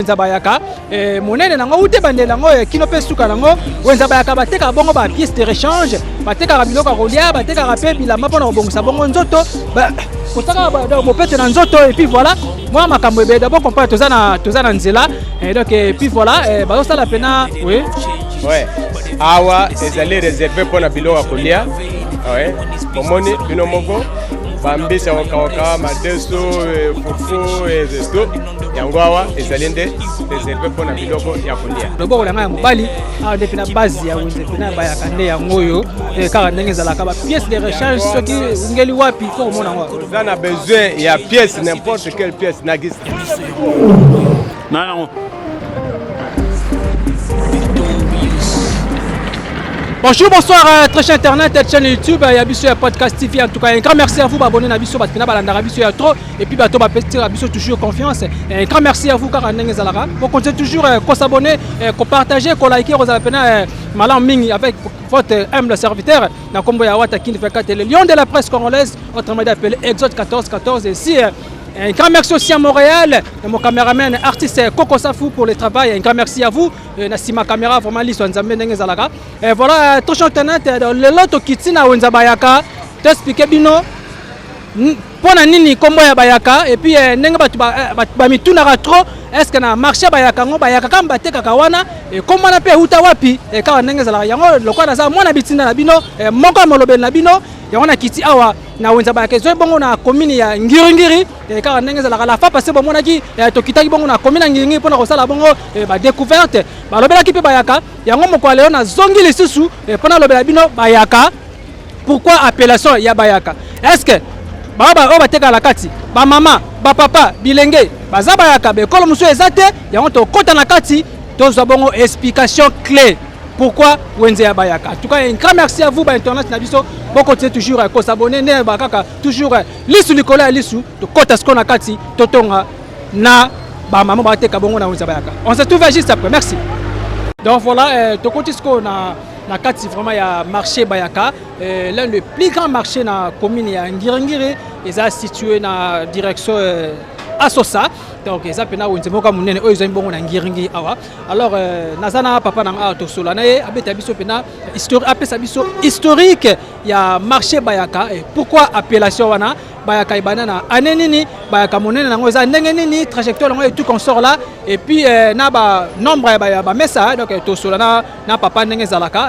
Wenza bayaka eh, monene nango ute bandela yango eh, kino mpe suka nango. Wenza bayaka batekaka bongo ba pièces de rechange, batekaka biloko ya kolia, batekaka mpe bilamba mpona kobongisa bongo nzoto, kotaka bopete na nzoto. Et puis voilà, mwa makambo ebele. D'abord comprendre, toza na nzela eh, donc et puis voilà, eh, bazosala mpena, oui. Ouais. Awa ezali réservé mpona biloko ya kolia. Ouais. Omoni bino moko, bambisi ya kokauka, madesu, fufu, tout yango awa ezali nde réservé mpona biloko ya kolia. Loboko na ngai ya mobali awa nde mpena base ya wenze mpena ya bayaka nde yango oyo. Kaka ndenge ezalaka, bapièce de rechange, soki ungeli wapi, fo komona yango. Oza na besoin ya pièce, n'importe quelle pièce nagisi. Nango. Bonjour, bonsoir, très cher internet, chaîne YouTube, ya biso ya Podcast TV. En tout cas, un grand merci à vous, abonnés na biso, bato balandaka biso ya trop, et puis bato bapesaka biso toujours confiance. Un grand merci à vous, kaka ndenge ezalaka. Vous continuez toujours ko s'abonner, ko partager, ko liker, kozala pena malamu mingi avec votre humble serviteur, na kombo ya Wata Kin 24, le lion de la presse congolaise, autrement dit appelé Exode 14 14. Et si un grand merci aussi à Montréal, à mon caméraman artiste Coco Safou pour le travail. Un grand merci à vous. Na sima caméra, vraiment, liso nzambe ndenge ezalaka. Et voilà, très cher internet, lelo tokiti na wenza bayaka, toexpliquer bino mpo na nini nkombo ya bayaka, et puis ndenge bato bamitunaka trop: est ce que na marché bayaka yango, bayaka kaka batekaka wana, nkombo wana mpe euta wapi? Kaka ndenge ezalaka yango, lokola naza mwana bitinda na bino, moko ya molobeli na bino, yango nakiti awa na wenza bayaka, ezoi bongo na commune ya Ngiringiri. Kaka ndenge ezalaka, la fois passée bomonaki tokitaki bongo na commune ya Ngiringiri mpona kosala bongo badécouverte, balobelaki mpe bayaka yango. Mokolo lelo nazongi lisusu mpona alobela bino bayaka. Pourquoi appellation ya bayaka? Est ce que oyo batekaka na kati, bamama, bapapa, bilenge, baza bayaka? Bekolo mosusu eza te. Yango tokɔta na kati, tozwa bongo explication clé pourquoi wenze ya bayaka. En tout cas, un grand merci à vous, bainternet na biso. Bokontinue toujours kos'abonner nde bakaka toujours lisu likolo ya lisu. Tokɔta sikoyo na kati, totonga na bamama bateka bongo na wenze ya bayaka. On se trouve juste après, merci. Donc voilà, tokoti sikoyo na kati vraiment ya marché bayaka, l'un des plus grands marchés na commune ya Ngiringiri. Eza situé na direction Asosa. Donc eza mpena wenze moko ya monene oyo ezwami bongo na Ngiringiri awa. Alors naza na papa na nga awa, tosola na ye, abeta biso mpena apesa biso historique ya marché bayaka et pourquoi appellation wana bayaka, ebanda na année nini, bayaka monene nango eza ndenge nini, trajectoire yango et tout consort là, et puis na banombre ya bamesa. Donc tosola na papa ndenge ezalaka.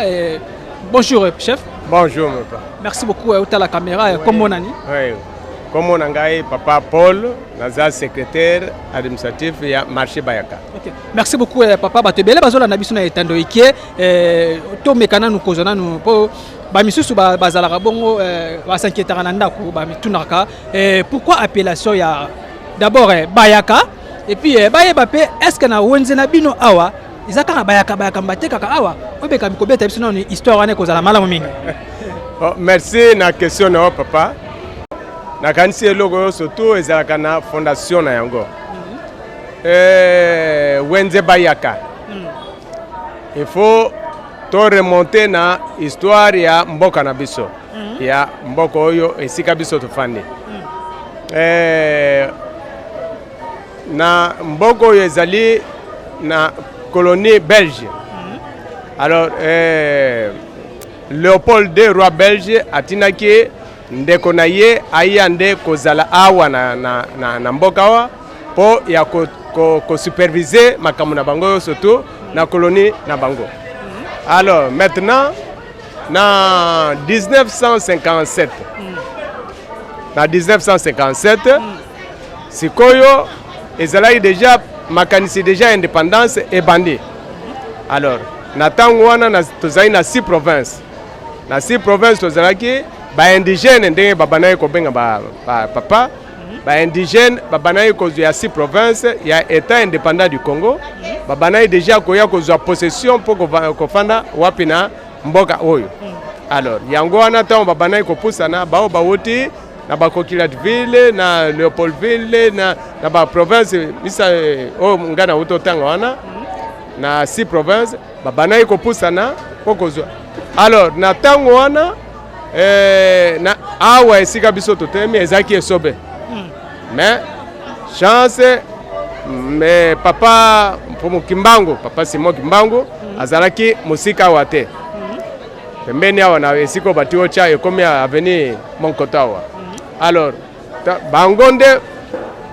Bonjour chef. Bonjour, mon papa. Merci beaucoup. Otala caméra, kombo nani? Oui. Kombo na ngai papa Paul, naza secrétaire administratif ya marché bayaka. Okay. Merci beaucoup papa. Bato ebele bazolanda biso na etando ike. Tomeka nanu kozwa nanu mpo bamisusu bazalaka bongo basanketaka na ndako, bamitunaka pourquoi appellation ya d'abord bayaka, et puis bayeba mpe est ce que na wenze na bino awa eza kaka bayaka, bayaka batekaka awa? Oyebeka kobeta biso nanu histoire wana, ekozala malamu mingi. Oh, merci na question na yo, papa. Nakanisi eloko oyo surtout ezalaka na fondation na yango. Wenze bayaka, il faut to remonter na histoire ya mboka na biso, ya mboka oyo esika biso tofandi. Na mboka oyo ezali na colonie belge. Alors Léopold II, roi belge, atindaki ndeko na ye aya nde kozala awa na mboka awa mpo ya kosuperviser ko makambo na bango, surtout na colonie na bango. Alors maintenant, na 1957, na 1957 sikoyo ezalaki déjà makanisi déjà indépendance ebandi. Alors na ntango wana tozali na six provinces. Na six provinces tozalaki baindigène, ndenge babandaki kobenga bapapa baindigène, babandaki kozwa ya six provinces ya État indépendant du Congo, babandaki déjà koya kozwa possession mpo kofanda wapi? Na mboka oyo. Alors yango wana ntango babandaki kopusana, bao bawuti na baCoquilhatville, na Léopoldville, na baprovince misa oyo ngai nauti otanga wana, na six province, babandaki kopusana mpo kozwa. Alors na ntango wana na awa esika biso totelemi ezalaki esobe. Mais chance, Me papa Mfumu Kimbangu, papa Simon Kimbangu azalaki mosika awa te, pembeni awa na esika oyo bati otya ekomi avenue Monkoto awa. Alors bango nde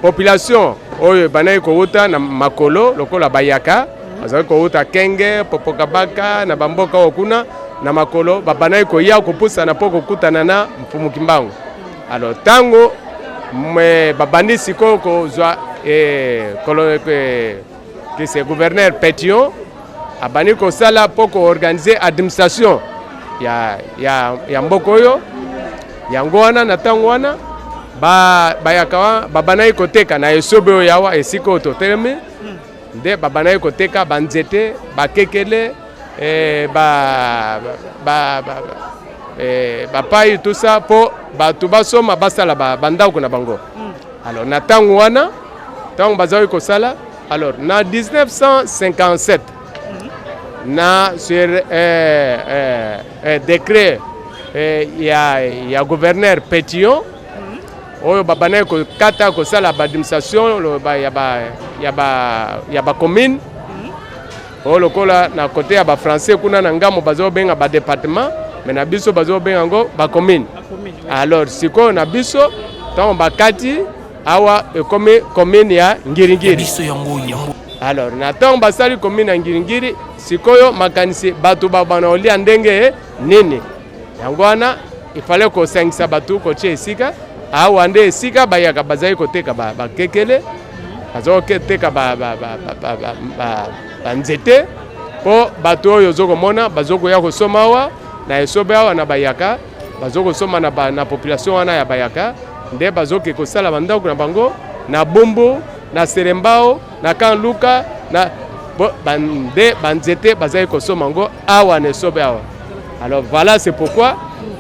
population oyo ebandaki kowuta na makolo lokola bayaka, bazalaki kowuta Kenge, Popokabaka, na bamboka oyo kuna na makolo, babandaki koya kopusana mpo kokutana na Mfumu Kimbangu. Alors ntango babandi sikoyo kozwa kise gouverneur Pétion abandi kosala mpo koorganiser administration ya mboka oyo, yango wana na ntango wana bayaka babandaki koteka na esobe oyo awa esika oyo totelemi. Nde babandaki koteka banzete, bakekele, bapai, tout ça, mpo bato basoma basala bandako na bango. Alors na ntango wana, ntango bazalaki kosala, alors na 1957, na sur décret ya gouverneur Pétion oyo babandaki kokata kosala baadministration ya bacommune oyo, lokola na côté ya bafrançais kuna na ngambo bazobenga badépartement, mais na biso bazobenga yango bacommune. Alors sikoyo na biso, ntango bakati awa, ekomi commune ya Ngiringiri. Biso yango yango. Alors na ntango basali commune ya Ngiringiri, sikoyo makanisi bato babana kolia ndenge nini? Yango wana ifale kosangisa bato, kotia esika awa nde esika bayaka bazali koteka bakekele, bazali koteka banzete, mpo bato oyo ozokomona bazokoya kosoma awa na esobe awa na bayaka, bazokosoma na population wana ya bayaka, nde bazoke kosala bandako na bango na Bumbu, na Selembao, na Kanluka, na nde banzete bazali kosoma yango awa na esobe awa. Alors voilà, c'est pourquoi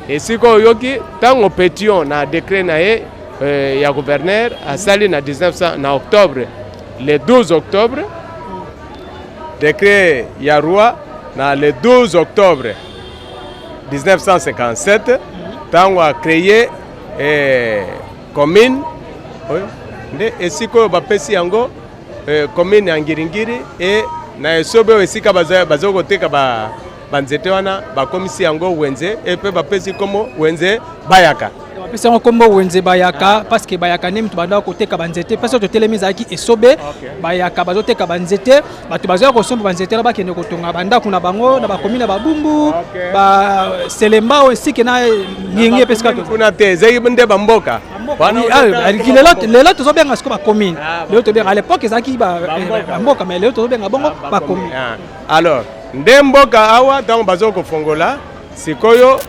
esika oyoki ntango Pétion na décret na ye ya gouverneur asali na 1900 na octobre, le 12 octobre, décret ya roi na le 12 octobre 1957, ntango acréé commune oyo, nde esika oyo bapesi yango commune ya Ngiringiri e na esobe oyo esika baza koteka banzete wana, bakomisi yango wenze e mpe bapesi nkombo wenze Bayaka. Bapesi yango nkombo wenze Bayaka parce que bayaka nde mutu bandaka koteka banzete. Mpasi oyo totelemi ezalaki esobe, bayaka bazoteka banzete, bato bazoya kosomba banzete wana, bakende kotonga bandako na bango na bakomi na Babumbu, Baselemba oyo esike na Ngingi epesika. Kuna te, ezalaki nde bamboka. Lelo tozobenga sikoyo bacommune. Lelo tobenga, à l'époque ezalaki bamboka, mais lelo tozobenga bongo bacommune. Alors nde mboka awa, ntango baza kofongola sikoyo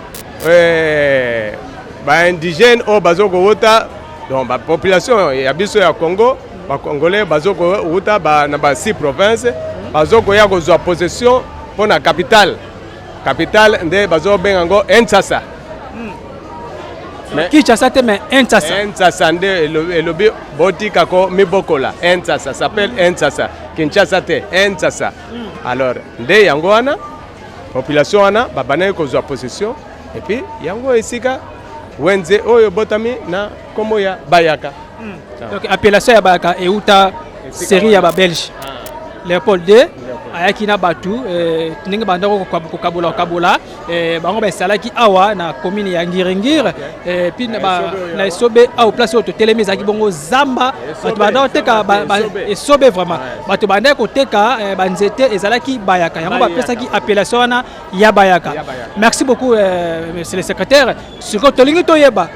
baindigène oyo baza kowuta, donc bapopulation ya biso ya Congo, bacongolais baza kowuta na ba six province, baza koya kozwa possession mpo na capitale. Capitale nde bazobenga yango Nsasa. Kinshasa te, mais Nsasa. Nsasa nde elobi botikako mibokola. Nsasa s'appelle Nsasa, Kinshasa te, Nsasa. Alors nde yango wana population wana babandaki kozwa possession et puis yango esika wenze oyo ebotami na nkombo ya Bayaka. Donc appellation ya Bayaka euta série ya babelge. Léopold II ayaki na bato ndenge bandako kokabola kokabola bango, baesalaki awa na commune ya Ngiringiri, puis na esobe awa, place oyo totelemi ezalaki bongo zamba, bato bandaki koteka esobe. Vraiment bato bandaki koteka banzete ezalaki bayaka, yango bapesaki appellation wana ya Bayaka. Merci beaucoup, monsieur le secrétaire. Sikoyo tolingi toyeba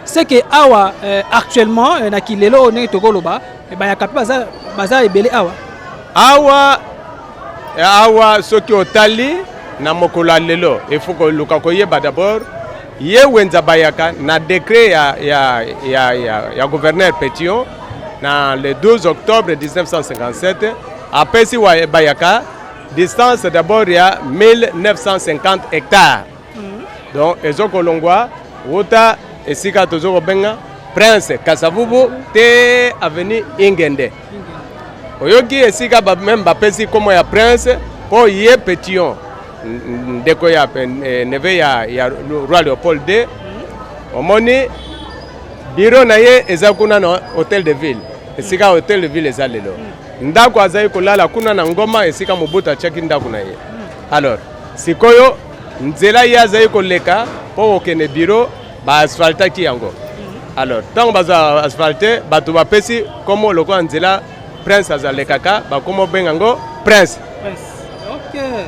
c'est que awa actuellement na kilelo oyo ndenge tokoloba, bayaka mpe baza ebele awa? Awa awa, soki otali na mokolo ya lelo, il faut koluka koyeba d'abord ye wenza Bayaka na décret ya gouverneur Pétion na le 12 octobre 1957, apesi wa Bayaka distance d'abord ya 1950 hectares. Donc ezokolongwa wuta esika tozo kobenga Prince Kasavubu te avenue Ingende. Oyoki esika même bapesi nkombo ya Prince mpo ye Pétion, ndeko ya neveu ya roi Léopold II, omoni bureau na ye eza kuna na hôtel de ville, esika hôtel de ville eza lelo. Ndako azali kolala kuna na Ngoma, esika Mobutu atiaki ndako na ye. Alors sikoyo nzela ye azali koleka mpo kokende bureau, baasphaltaki yango. Alors ntango baza asphalte, bato bapesi nkombo lokola nzela Prince azalekaka, bakoma obenga yango Prince.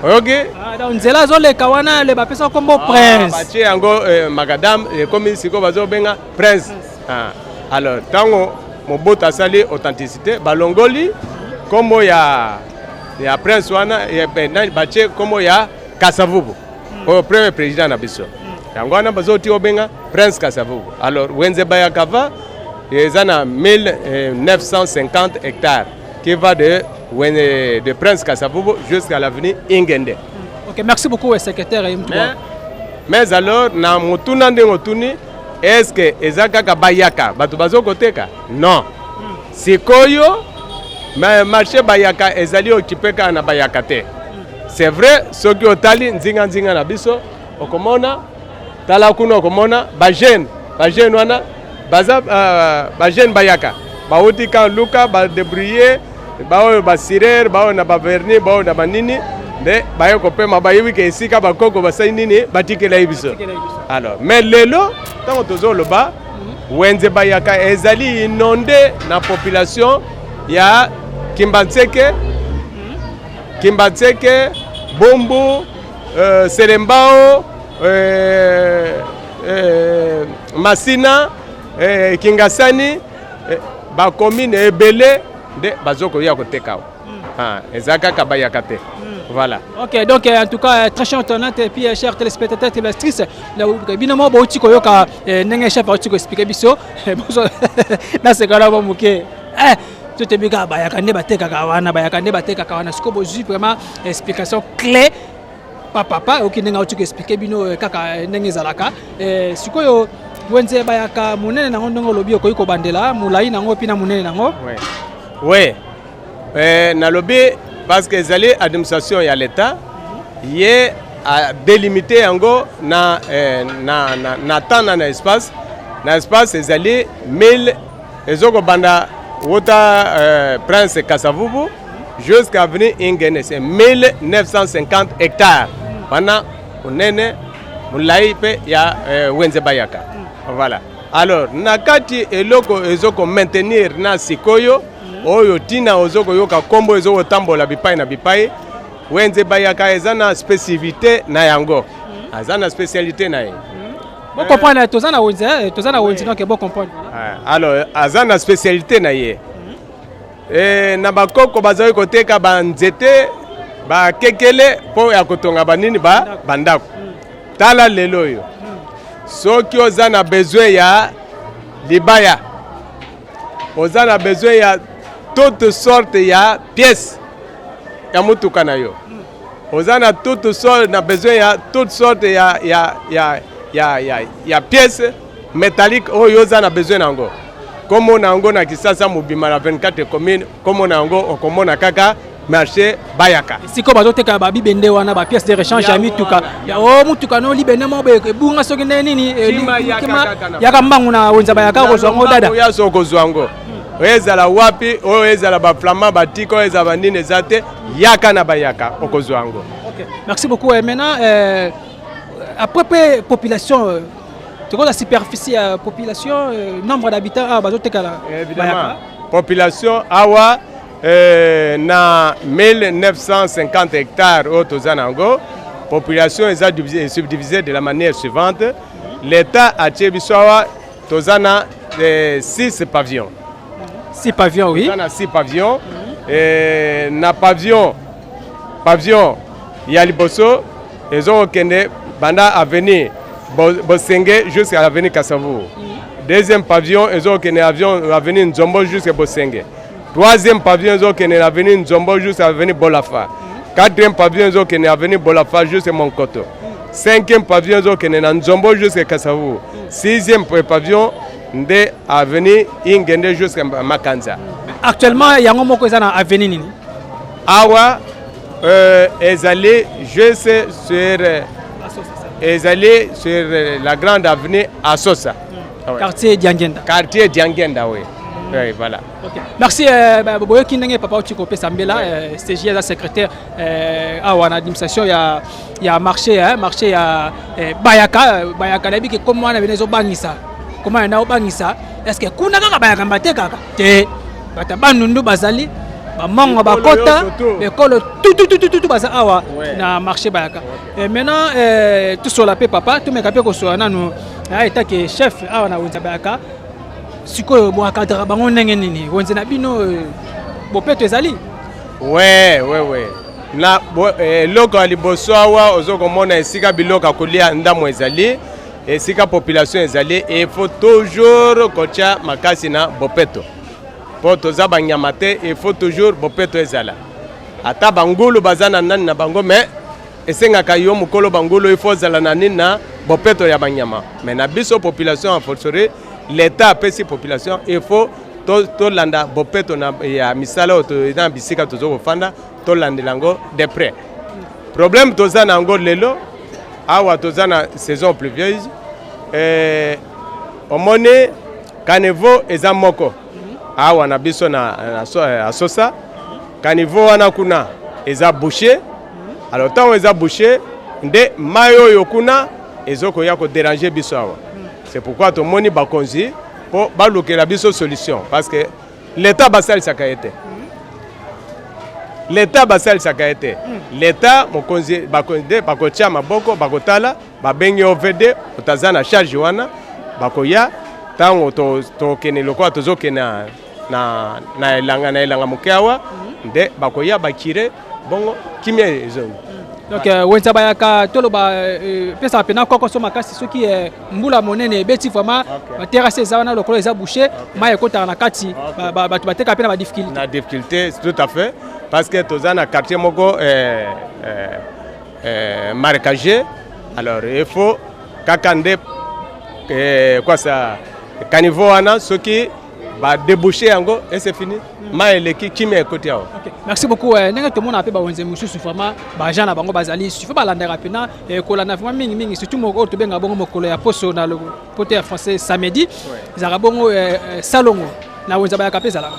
Oyoki? Ah, donc nzela azoleka wana le bapesa nkombo Prince. Batie yango macadam, ekomi sikoyo bazobenga Prince. Ah. Alors ntango Mobutu asali authenticité, balongoli nkombo ya Prince wana, batie nkombo ya Kasavubu, oyo premier président na biso. Yango wana bazoti obenga Prince Kasavubu. Alors wenze Bayaka va eza na 1950 hectares qui va de Prince Kasavubu jusqu'à l'avenue Ingende. Ok, merci beaucoup, secrétaire. Mais alors na motuna ndenge otuni, est ce que eza kaka Bayaka bato bazokoteka? Non. Sikoyo marché Bayaka ezali occupé kaka na Bayaka te. C'est vrai, soki otali nzinga-nzinga na biso, okomona, tala kuna, okomona bajeune. Bajeune wana baza bajeune Bayaka, bauti ka luka badébrouille, baoyo basirere, baoyo na bavernis, baoyo na banini, nde baye kopema. Bayebi ke esika bakoko basali nini, batikela ye biso. Alors mais lelo ntango tozoloba, wenze Bayaka ezali inondé na population ya Kimbanseke, Kimbanseke, Bumbu, Selembao, Masina, Kingasani, bacommune ebele nde bazokoya koteka awa. Ah, eza kaka Bayaka te. Voilà. Ok, donc en tout cas, très cher internaute et puis chers téléspectateurs, téléspectatrices, bino mo bauti koyoka ndenge chef auti koexpliquer biso. Nasekala mo moke. Totebi kaka Bayaka nde batekaka wana, Bayaka nde batekaka wana. Sikoyo bozwi vraiment explication clé papapa, oyoki ndenge auti koexpliquer bino kaka ndenge ezalaka. Sikoyo wenze Bayaka, monene nango ndenge olobi, okoki kobandela molai nango mpe na monene nango? Oui. Nalobi parce que ezali administration ya l'État ye adélimité yango na temps na espace. Na espace ezali 1000, ezokobanda wuta Prince Kasavubu jusqu'à avenue Ingene, c'est 1950 hectares wana monene, molai mpe ya wenze Bayaka. Voilà. Alors na kati eloko ezokomaintenir na sikoyo oyo ntina ozokoyoka nkombo ezokotambola bipai na bipai, wenze Bayaka eza na spécificité na yango, aza na spécialité na ye. Bocomprendre, toza na wenze, toza na wenze, donc bocomprendre. Alors aza na spécialité na ye. Na bakoko bazali koteka banzete, bakekele mpo ya kotonga banini, bandako. Tala lelo oyo, soki oza na besoin ya libaya, oza na besoin ya toute sorte ya pièce ya motuka na yo, oza na toute sorte na besoin ya toute sorte ya pièce métallique oyo oza na besoin na yango, komona yango na Kisasa mobima na 24 commune, komona yango okomona kaka marché Bayaka. Sikoyo bazoteka babibende wana, bapièce de rechange ya mituka. O mutuka no libende moko boye ebunga, soki nde nini, yaka mbangu na wenza Bayaka, kozwa yango dada. Ya so kozwa yango, oyo ezala wapi, oyo ezala baflamand batika, oyo ezala banini, eza te, yaka na Bayaka, okozwa yango. Merci beaucoup. Maintenant, après mpe population, tokoza superficie ya population, nombre d'habitants awa bazotekala? Évidemment, population awa, na 1950 hectares oyo toza na yango, population eza subdivisée de la manière suivante. L'État atie biso awa, toza na 6 pavillons. 6 pavillons, oui. Toza na 6 pavillons. Na pavillon ya liboso ezokokende banda avenue Bosenge jusqu'à l'avenue Kasavubu. Deuxième pavillon ezokokende avenue Nzombo jusqu'à Bosenge. Troisième pavillon ezokende avenue Nzombo jusqu'à avenue Bolafa. Quatrième pavillon ezokende avenue Bolafa jusqu'à Monkoto. Cinquième pavillon ezokende na Nzombo jusqu'à Kasavubu. Sixième pavillon nde avenue Ingende jusqu'à Makanza. Actuellement yango moko eza na avenue nini? Awa ezali juste sur, ezali sur la grande avenue Asosa. Ah ouais. Quartier Diangenda. Quartier Diangenda, oui. Oui, voilà. Ok. Merci. Boyoki ndenge papa oti kopesa mbela, CJ aza secrétaire awa na administration ya marché, hein, marché ya Bayaka. Bayaka, nayebi ke kombo wana bene ezobangisa, koma yana obangisa. Est ce que kuna kaka Bayaka batekaka te? Bato ya Bandundu bazali, bamongo bakota, ekolo tututututu baza awa na marché Bayaka. Et maintenant, tosola mpe papa, tomeka mpe kosola nanu etake chef awa na wenze Bayaka. Sikoyo boencadrer bango ndenge nini? Wenze na bino, bopeto ezali? We na eloko ya liboso awa, ozo komona esika biloko ya kolia ndambo ezali, esika population ezali, il faut toujours kotia makasi na bopeto, mpo toza banyama te. Il faut toujours bopeto ezala. Ata bangulu baza na nani na bango, mais esengaka yo mokolo bangulu, il faut ozala na nini, na bopeto ya banyama. Mais na biso population, a fortiori l'État apesi population, il faut tolanda bopeto na ya misala oyo na bisika toza kofanda, tolandela yango de près. Problème toza na yango lelo awa, toza na saison pluvieuse. Omoni caniveau eza moko awa na biso na Asosa. Caniveau wana kuna eza bouché. Alors ntango eza bouché, nde mai oyo kuna ezokoya kodéranger biso awa. C'est pourquoi tomoni bakonzi mpo balukela biso solution, parce que l'État basalisaka ye te, l'État basalisaka ye te. L'État, mokonzi, bakonzi nde bakotia maboko, bakotala, babengi OVD, otaza na charge wana, bakoya ntango tokende lokola tozokende na elanga moke awa, nde bakoya bacurer, bongo kimia ezongi. Donc wenze Bayaka, toloba epesaka mpena kokoso makasi soki mbula monene ebeti. Vraiment, baterrasse eza wana, lokolo eza bouché, mai ekotaka na kati, bato batekaka mpe na badifficulté. Na difficulté, tout à fait, parce que toza na quartier moko marécager. Alors il faut kaka nde quoi ça, caniveau wana, soki badéboucher yango et c'est fini, mai eleki, kimia ekoti awa. Okay. Merci beaucoup. Ndenge tomona mpe bawenze mosusu, vraiment baagent na bango bazali suffit, balandaka mpena kolanda vraiment mingimingi, surtout moko oyo tobenga bongo mokolo ya poso, na poto ya français samedi, ezalaka bongo salongo. Na wenze Bayaka mpe ezalaka?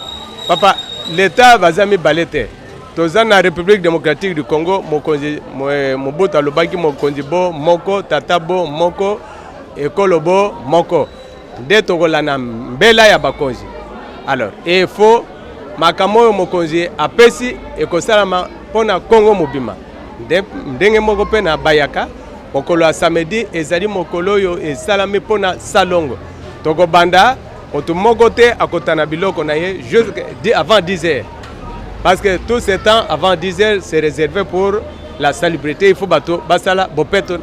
Papa, l'État baza mibale te. Toza na République démocratique du Congo. Mokonzi Mobutu alobaki: mokonzi bo moko, tata bo moko, ekolo bo moko. Nde tokolanda mbela ya bakonzi. Alors il faut makambo oyo mokonzi apesi ekosalama mpo na Kongo mobima. Ndenge moko mpe na Bayaka, mokolo ya samedi ezali mokolo oyo esalami mpo na salongo. Tokobanda, moto moko te akotana biloko na ye avant 10 heures, parce que tout ce temps avant 10 heures, c'est réservé pour la salubrité. Il faut bato basala bopeto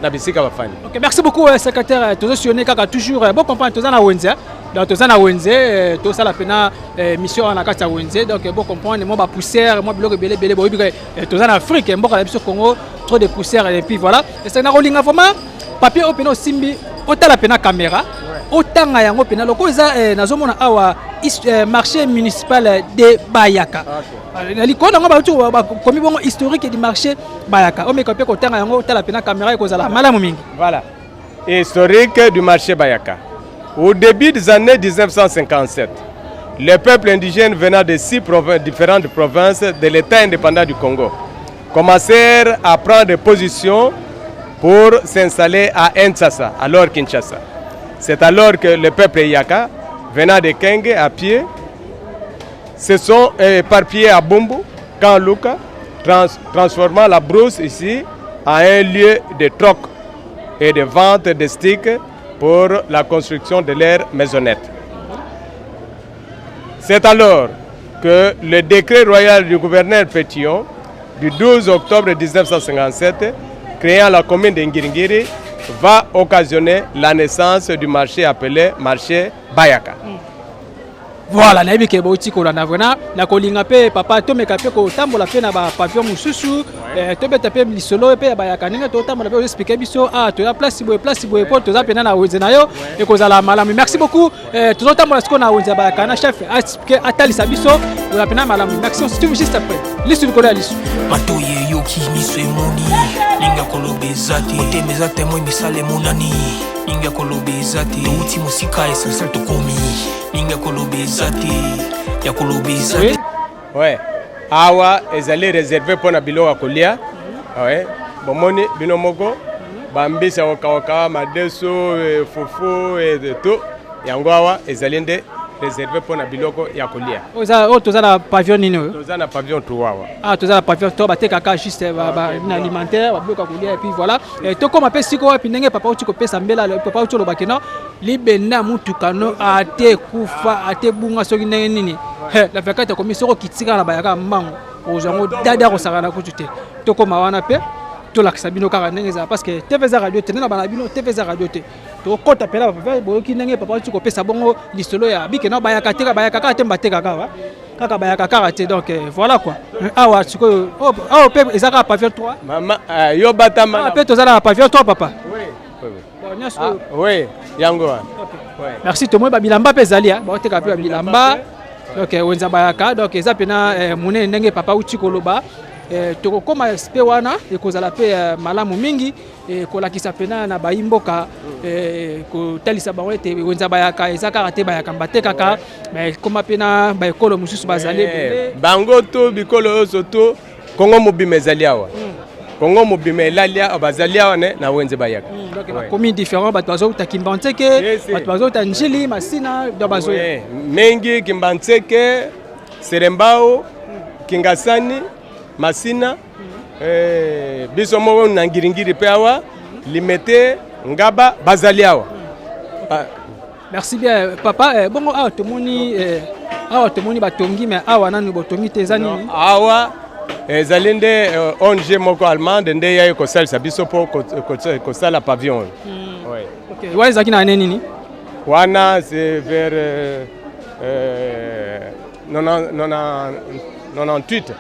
na bisika bafandi. Ok, merci beaucoup, secrétaire. Tozosillonner kaka toujours, bon comprendre, toza na wenze. Donc toza na wenze, tosala mpena mission wana na kati ya wenze. Donc bon comprendre, mwa bapoussière, mwa biloko ebele ebele. Boyebi, toza na Afrique, mboka na biso Congo, trop de poussière. Et puis voilà, esenge na kolinga vraiment papier oyo mpena osimbi, otala mpena caméra, otanga yango mpena lokola eza. Nazomona awa marché municipal de Bayaka. Na likolo nango bauti bakomi bongo historique du marché Bayaka. Omeka mpe kotanga yango, otala mpena caméra, ekozala malamu mingi. Voilà, historique du marché Bayaka. Au début des années 1957, les peuples indigènes venant de six différentes provinces de l'État indépendant du Congo commencèrent à prendre position pour s'installer à Ntsasa, alors Kinshasa. C'est alors que le peuple Yaka, venant de Kenge à pied, se sont éparpillés à Bumbu, Camp Luka, transformant la brousse ici en un lieu de troc et de vente de sticks pour la construction de leur maisonnette. C'est alors que le décret royal du gouverneur Pétion du 12 octobre 1957, créant la commune de Ngiri-Ngiri, va occasionner la naissance du marché appelé marché Bayaka. Voilà, nayebi ke bauti kolanda. Vraiment na kolinga mpe papa, tomeka mpe kotambola mpe na bapavillon mosusu, tobeta mpe lisolo mpe ya Bayaka. Ndenge totambola mpe, oexpliquer biso: ah, toya place boye, place boye, mpo toza mpena na wenze na yo, ekozala malamu. Merci beaucoup. Tozotambola sikoyo na wenze ya Bayaka na chef aexpliquer, atalisa biso. Oza pena malamu. Merci, on se retrouve juste après. Lisu likolo ya lisu. Matoyi eyoki, miso emoni, linga koloba eza te, motema eza témoin, misala emonani, linga koloba eza te, touti mosika, essentiel tokomi, linga koloba eza te, ya koloba eza te. Ouais. Awa ezali réservé mpona biloko ya kolia. Ouais. Bomoni bino moko, bambisi ya kokauka, madeso, fufu et tout. Yango awa ezali nde réservé mpona biloko ya kolia. Oyo toza na pavillon nini oyo? Toza na pavillon 3 awa. Ah, toza na pavillon 3, batekaka juste na alimentaire, babiloko ya kolia et puis voilà. Tokóma mpe sikoyo wapi? Ndenge papa uti kopesa mbela, papa uti olobaki no libenda ya mutuka no ate ekufa, ate bunga, soki ndenge nini, la 24 ekomi, soki okitika na bayaka mbango, ozwa yango dada, kosakana kutu te. Tokóma wana mpe tolakisa bino kaka ndenge ezala, parce que TV eza radio te. Nde na bana bino, TV eza radio te. Tokɔta mpena bapapa, boyoki ndenge papa uti kopesa bongo lisolo ya bike na bayaka te, bayaka kaka te, batekaka awa kaka, bayaka kaka te. Donc voilà quoi. Awa sikoyo, awa mpe eza kaka pavillon 3. Mama, yo batama. Awa mpe toza na pavillon 3, papa. Oui. Nyonso. Ah, oui, yango wana. Ouais. Merci. Tomoni babilamba mpe ezali, baoteka mpe babilamba. Donc wenza bayaka, donc eza mpena monene ndenge papa uti koloba. Tokokóma mpe wana, ekozala mpe malamu mingi kolakisa mpena na bayi mboka, kotalisa bango ete wenza bayaka eza kaka te bayaka batekaka, mais ekóma mpe na baekolo mosusu bazali ebele. Bango to bikolo nyonso to Kongo mobima ezali awa. Kongo mobima elali awa, bazali awa ne na wenze bayaka. Donc bakomi différent, bato bazouta Kimbanseke, bato bazouta Njili, Masina, donc bazoya. Mingi Kimbanseke, Serembao, Kingasani, Masina, biso moko na Ngiringiri mpe awa, Limete, Ngaba, bazali awa. Merci bien, papa. Bongo awa tomoni, awa tomoni batongi, mais awa nanu botongi te, eza nini? Awa ezali nde ONG moko allemande nde yai kosalisa biso mpo kosala pavillon oyo. Ok, wana ezalaki na ane nini? Wana c'est vers 98.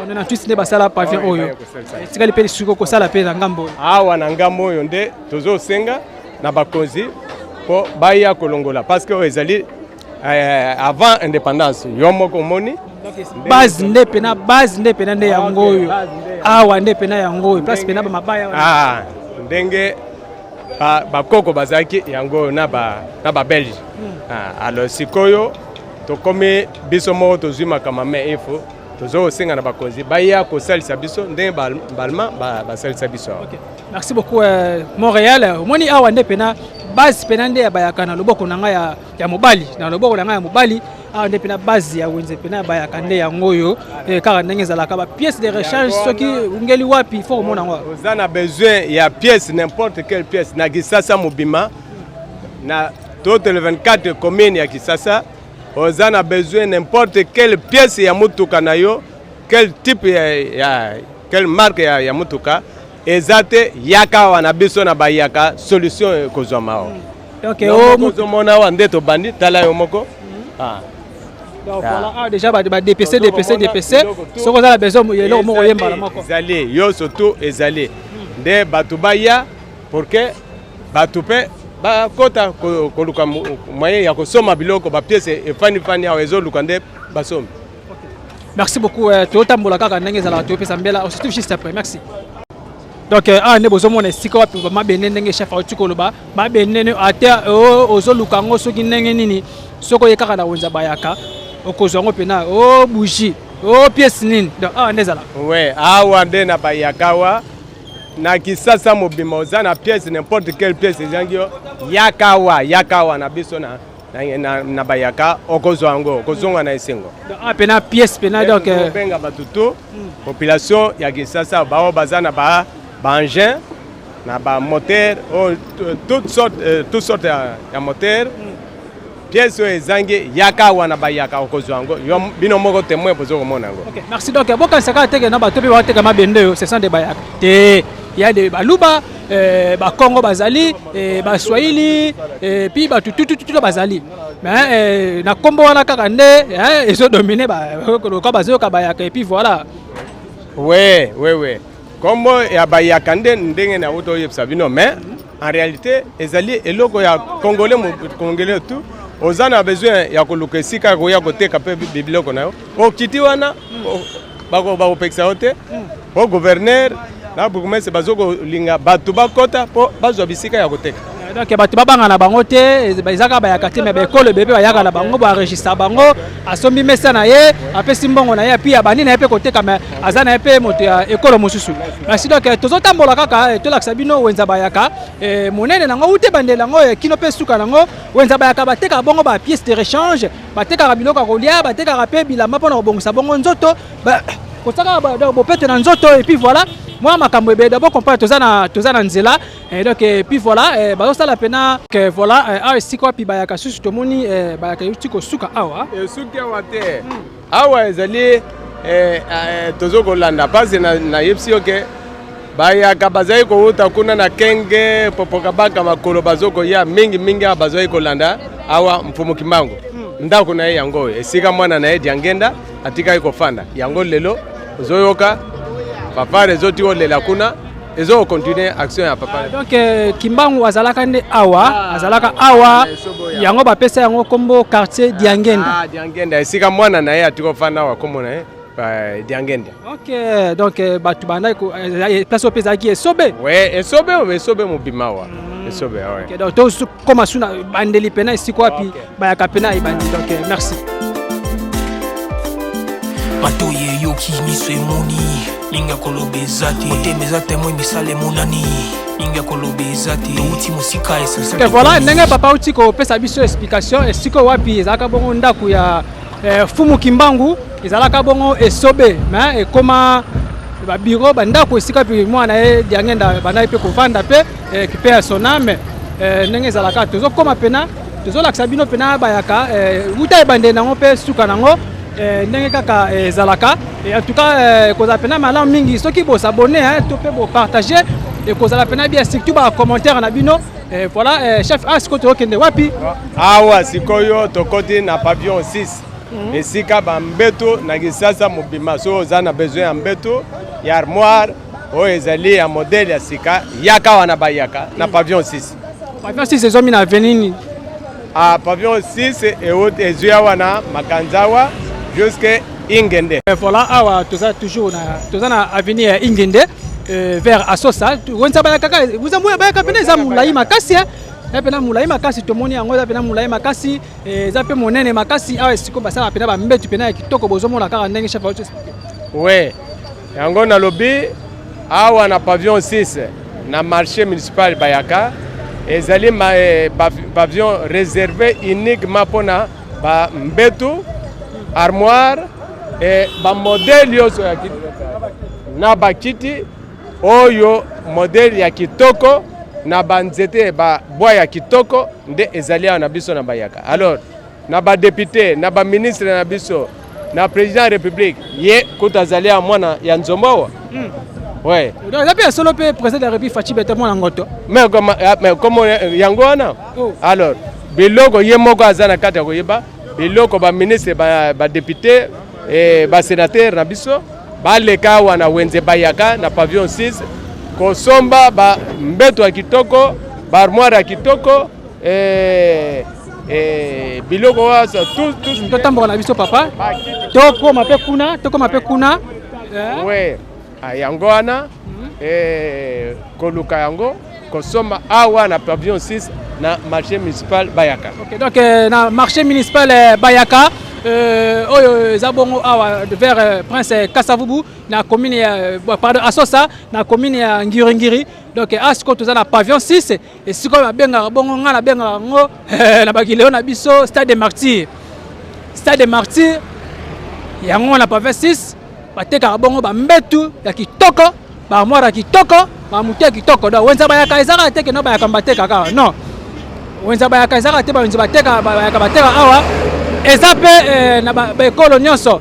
98 nde basala pavillon oyo. Etikali mpe sikoyo kosala mpe na ngambo oyo. Awa na ngambo oyo nde tozosenga na bakonzi mpo baya kolongola, parce que oyo ezali avant indépendance. Yo moko omoni. Base nde pena, base nde pena nde yango oyo. Awa nde pena yango oyo, place pena bamabaya. Ah, ndenge bakoko bazalaki yango oyo na Babelge. Alors sikoyo tokomi biso moko, tozwi makambo, mais il faut tozokosenga na bakonzi baya kosalisa biso ndenge Baallemand basalisa biso awa. Merci beaucoup. Montréal, omoni awa nde pena base pena nde ya bayaka na loboko na ngai ya mobali, na loboko na ngai ya mobali awa nde pena base ya wenze pena ya bayaka nde yango oyo. Kaka ndenge ezalaka, bapièce de rechange, soki ungeli wapi, faut komona yango. Oza na besoin ya pièce, n'importe quelle pièce na Kisasa mobima, na toutes les 24 communes ya Kisasa, oza na besoin n'importe quelle pièce ya motuka na yo, quel type ya quelle marque ya motuka eza te, yaka awa na biso na bayaka, solution ekozwama awa. Donc ozomona awa nde tobandi, tala yo moko. Ah. Donc voilà, ah, déjà ba DPC, DPC, DPC, soki oza na besoin ya eloko moko, oyembala moko. Ezali yo surtout, ezali nde bato baya pour que bato mpe bakota koluka moyen ya kosomba biloko, bapièce efandi-fandi awa, ezoluka nde basombi. Merci beaucoup. Totambola kaka ndenge ezalaka, topesa mbela. On se retrouve juste après. Merci. Donc awa nde bozomona esika wapi mabende, ndenge chef auti koloba, mabende ate ozoluka yango soki ndenge nini, soki oye kaka na wenza bayaka, okozwa yango mpena o bougie, o pièce nini. Donc awa nde ezalaka. We, awa nde na bayaka awa na Kisasa mobima. Oza na pièce, n'importe quelle pièce ezangi yo, yaka awa, yaka awa na biso na bayaka, okozwa yango, okozonga na esengo. Awa mpena pièce mpena, donc obenga bato to population ya Kisasa bao baza na ba baengin, na bamoteur oyo, toute sorte ya moteur, pièce oyo ezangi, yaka awa na bayaka, okozwa yango. Yo bino moko témoin, bozo komona yango. Ok, merci. Donc bokanisa kaka teke na bato mpe bateka mabende oyo, ce sont des bayaka te, ya de Baluba, Bakongo bazali, Baswahili, puis bato tutututu bazali, mais na nkombo wana kaka nde ezodomine loka bazoyoka bayaka et puis voilà. We nkombo ya bayaka nde ndenge nauta oyebisa bino, mais en réalité ezali eloko ya Congolais, Congolais tout. Oza na besoin ya koluka esika ya koya koteka mpe biloko na yo, okiti wana, bakopekisa yo te, mpo gouverneur na bourgmestre bazo kolinga bato bakɔta mpo bazwa bisika ya koteka. Donc bato babanga na bango te, eza kaka bayaka te, mais baekolo ebele mpe bayaka na bango, baenregistre bango, asombi mesa na ye, apesi mbongo na ye, puis abandi na ye mpe koteka, mais aza na ye mpe moto ya ekolo mosusu. Merci. Donc tozotambola kaka, tolakisa bino wenza bayaka monene nango, ute bandela yango kino mpe suka nango. Wenza bayaka, batekaka bongo bapièce de rechange, batekaka biloko ya kolia, batekaka mpe bilamba mpona kobongisa bongo nzoto, kosaka bopete na nzoto, et puis voilà, mwa makambo ebele. D'abord comprendre, toza na nzela. Donc et puis voilà, bazosala mpena que voilà, awa esika wapi bayaka susu tomoni bayaka euti kosuka awa. Esuki awa te. Awa ezali tozo kolanda mpasi. Nayebisi yo ke bayaka bazali kowuta kuna na Kenge, Popoka, baka makolo bazokoya mingimingi. Awa bazali kolanda awa Mfumu Kimbangu, ndako na ye yango oyo, esika mwana na ye Diangenda atikaki kofanda yango. Lelo ozoyoka fanfare ezoti kolela kuna, ezokocontinue action ya papa. Donc Kimbangu azalaka nde awa, azalaka awa, yango bapesa yango nkombo quartier Diangenda. Ah, Diangenda, esika mwana na ye atiki kofanda awa, nkombo na ye Diangenda. Ok, donc bato bandaki place oyo mpe ezalaki esobe. We, esobe, esobe mobima awa, esobe we. Ok, donc tokóma su na bandeli mpena esika wapi bayaka mpena ebandi. Donc merci. Matoyi eyoki, miso emoni, mingi ya koloba eza te, motema eza témoin, misala emonani, mingi ya koloba eza te, touti mosika. Ok, voilà, ndenge papa auti kopesa biso explication, esika wapi ezalaka bongo ndako ya Fumu Kimbangu ezalaka bongo esobe, mais ekoma babureau, bandako, esika mpe mwana ye Diangenda bandaki mpe kovanda mpe mpe ya soname. Ndenge ezalaka, tozokóma mpena, tozolakisa bino mpena bayaka wuta ebandeli nango mpe suka nango, ndenge kaka ezalaka. En tout cas, ekozala mpena malamu mingi soki bos'abonner to mpe bopartage, ekozala mpena bien, surtout bacommentaire na bino. Voilà, chef, a sikoyo tokokende wapi? Awa sikoyo tokoti na pavillon 6, esika bambeto na Kisasa mobima. Soki oza na besoin ya mbeto, ya armoire oyo ezali ya modèle ya sika, yaka wana, bayaka na pavillon 6. Pavillon 6 ezwami na avenue nini? Ah, pavillon 6 ezwi awa na Makanza awa jusque Ingende. Voilà, awa toza toujours na, toza na avenue ya Ingende vers Asosa. Wenza bayaka kaka, bayaka pene eza molai makasi, eza mpena molai makasi. Tomoni yango, eza mpena molai makasi, eza mpe monene makasi. Awa esiko basala mpena bambetu mpena ya kitoko, bozomona kaka ndenge chef auti expliquer. We, yango nalobi awa na pavillon 6 na marché municipal bayaka ezali pavillon réservé uniquement mpona bambetu, armoire e bamodèle nyonso ya na bakiti oyo modèle ya kitoko na banzete babois ya kitoko nde ezali awa na biso na bayaka. Alors na badéputé, na baministre na biso, na président ya République, ye kuta azali ya mwana ya Nzombo awa. Ouais. Eza mpe ya solo mpe président de la République Fatshi Béton mwana Ngoto? Mais comme yango wana. Oh. Alors biloko ye moko aza na kati ya koyeba biloko, baministre, badéputé, basénateur na biso baleka awa na wenze bayaka na pavillon 6 kosomba bambeto ya kitoko, baarmoire ya kitoko, biloko wana tout, tout. Totamboka na biso papa, tokóma mpe kuna, tokóma mpe kuna. We, yango wana, koluka yango, kosomba awa na pavillon 6 na marché municipal bayaka. Ok, donc na marché municipal bayaka oyo eza bongo awa vers Prince Kasavubu na commune ya, pardon, Asosa na commune ya Ngiringiri. Donc awa sikoyo toza na pavillon 6, esika oyo babengaka bongo, ngai nabengaka yango na bakileo na biso Stade de Martyr, Stade de Martyr. Yango na pavillon 6 batekaka bongo bambetu ya kitoko, baarmoire ya kitoko, bamutu ya kitoko. Donc wenza bayaka ezaka te keno bayaka bateka kaka, non, wenza bayaka ezaka te bawenze bateka, bayaka bateka awa eza mpe na baekolo nyonso.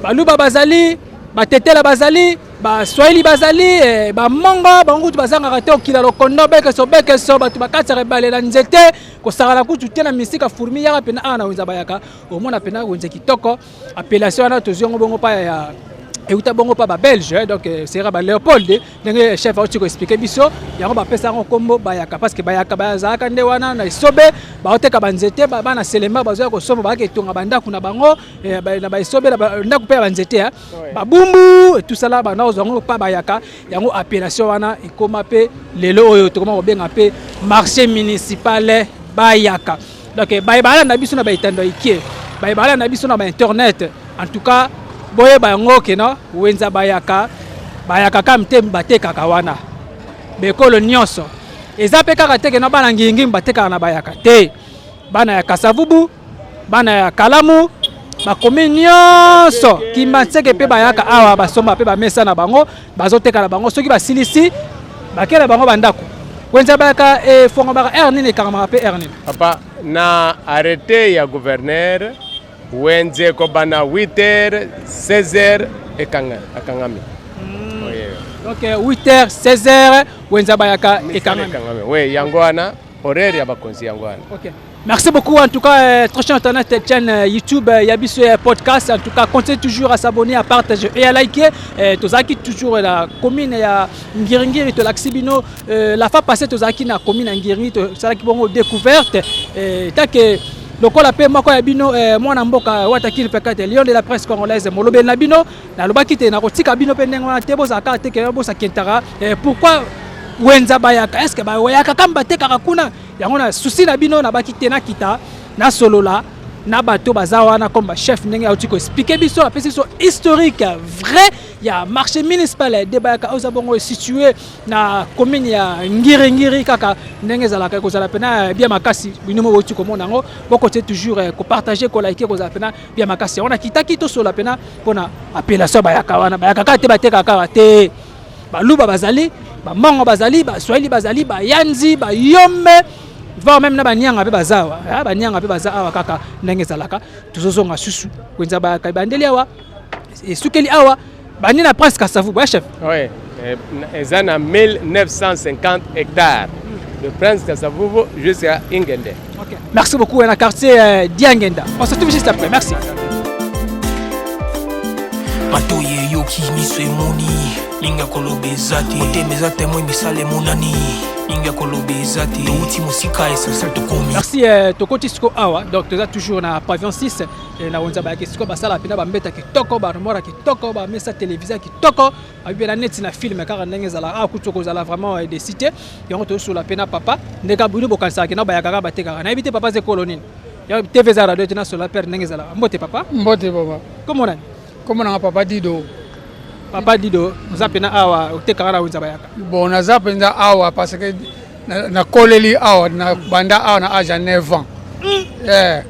Baluba bazali, Batetela bazali, Baswahili bazali, Bamongo bango kutu bazangaka te. Okila lokondo, bekeso bekeso, bato bakatisaka ebale na nzete, kosakana kutu te na misika fourmi. Yaka mpena awa na wenza bayaka, omona mpena wenze kitoko. Appellation wana tozwi yango bongo pa ya Euta bongo mpa Babelge, donc sera ba Léopold, ndenge chef auti koexpliquer biso yango. Bapesa yango nkombo Bayaka parce que bayaka bazalaka nde wana na esobe, baoteka banzete. Bana Selema bazoya kosomba, bayaka etonga bandako na bango na baesobe, ndako mpe ya banzete, babumbu, etusala banda kozwa yango mpa bayaka. Yango appellation wana ekóma mpe lelo oyo tokoma kobenga mpe marché municipal Bayaka. Donc baye balanda biso na baetando ikie, baye balanda biso na bainternet, en tout cas boyeba yango kena wenza Bayaka, bayaka kaka te batekaka wana bekolo nyonso. Eza mpe kaka te kena bana Ngiringiri batekaka na Bayaka te. Bana ya Kasavubu, bana ya Kalamu, bakomi nyonso, Kimbanseke mpe bayaka awa, basomba mpe bamesa na bango, bazoteka na bango. Soki basilisi, bakela bango bandako. Wenza Bayaka efongwamaka heure nini, ekangamaka mpe heure nini? Papa, na arrêté ya gouverneur, wenze kobanda 8 heures, 16 heures ekanga, akangami. Donc 8 heures, 16 heures, wenza Bayaka ekangami. Oui, yango wana horaire ya bakonzi, yango wana. Okay. Merci beaucoup en tout cas, très cher internet, chaîne YouTube, ya biso podcast. En tout cas, continuez toujours à s'abonner, à partager et à liker. Tozaki toujours la commune ya Ngiringiri, tolakisi bino la fois passée tozaki na commune ya Ngiringiri, tozalaki bongo découverte. Tant que lokola mpe moko ya bino, mwana mboka Watakili Pekate, lion de la presse congolaise, molobeli na bino, nalobaki te nakotika bino mpe ndenge wana te. Bozala kaka te ke bosakentaka pourquoi wenza Bayaka, est ce que bayaka kaka batekaka kuna? Yango na susi na bino nabaki te nakita nasolola na bato baza wana comme bachef, ndenge auti koexpliquer biso, apesi biso historique vrai ya marché municipal de Bayaka oyo eza bongo situé na commune ya Ngiringiri. Kaka ndenge ezalaka, ekozala mpena bien makasi. Bino mo bouti komona yango, bokotie toujours kopartager, koliker, kozala mpena bien makasi. Yango nakitaki tosola mpena mpona appellation Bayaka wana. Bayaka kaka te batekaka kaka te. Baluba bazali, bamongo bazali, Baswahili bazali, Bayanzi, Bayombe, voire même na Banianga mpe baza awa. Banianga mpe baza awa. Kaka ndenge ezalaka, tozozonga susu wenza Bayaka ebandeli awa, esukeli awa, bandi na Prince Kasavubu ya chef. Oui, eza na 1950 hectares de Prince Kasavubu jusqu'à Ingende. Okay. Merci beaucoup, na quartier Diangenda. On se retrouve juste après. Merci. Matoyi eyoki, miso emoni, mingi ya koloba eza te. Motema eza témoin, misala emonani, mingi ya koloba eza te. Touti mosika, essentiel tokomi. Merci. Tokoti siko awa, donc toza toujours na pavillon 6 na wenza Bayaki. Siko basala mpena bambeta kitoko, baarmoire kitoko, bamesa télévision kitoko, babi neti na film. Kaka ndenge ezala awa, kutu kozala vraiment déçu te. Yango tozosola mpe na papa ndenge bino bokanisaka na bayaka kaka batekaka. Nayebi te papa aza ekolo nini. TV eza radio te. Nasola père ndenge ezalaka. Mbote papa. Mbote papa. Kombo nani? Kombo nanga Papa Dido. Papa Dido, oza mpena awa, otekaka na wenza Bayaka? Bon, naza mpenza awa parce que nakoleli awa, na banda awa na âge ya 9 ans. Yeah.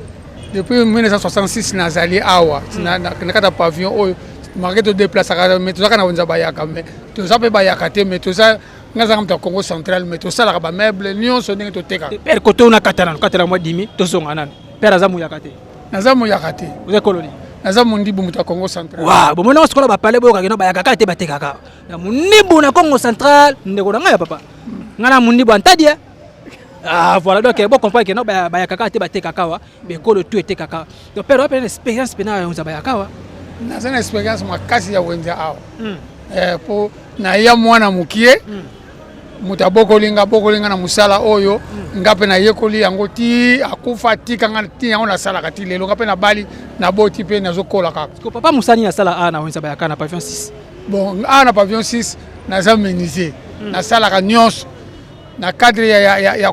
Depuis 1966 nazali awa na kati ya pavillon oyo. Marke todéplasaka, mais tozalaka na wenza Bayaka, mais toza mpe bayaka te, mais toza, nga azalaka moto ya Congo Central, mais tosalaka bameuble nyonso ndenge totekaka. Père, kote una kata nano, katela mwa dimi, tozonga nano. Père aza moyaka te? Naza moyaka te. Oza ekolo nini? Naza mondibu, moto ya Congo Central. Wa bomoni yango sikola bapale boyokaki no bayaka kaka te batekaka na mondibu na Congo Central. Ndeko na ngai ya papa, ngai na mondibu antadi. Ah voilà, donc bo comprendre que no bayaka kaka te batekaka awa, bekolo tu etekaka. Donc père, oyo expérience mpena ya wenza Bayaka awa? Naza na expérience makasi ya wenze awa, po naya mwana mokie, moto abokoli nga, abokoli nga na mosala oyo. Nga mpe nayekoli yango ti akufa, tika nga ti yango nasalaka ti lelo. Nga mpe nabali, naboti mpe nazokola kaka. Ko papa, mosani asala awa na wenza Bayaka na pavillon 6? Bon, awa na pavillon 6 naza menuisier, nasalaka nyonso na cadre ya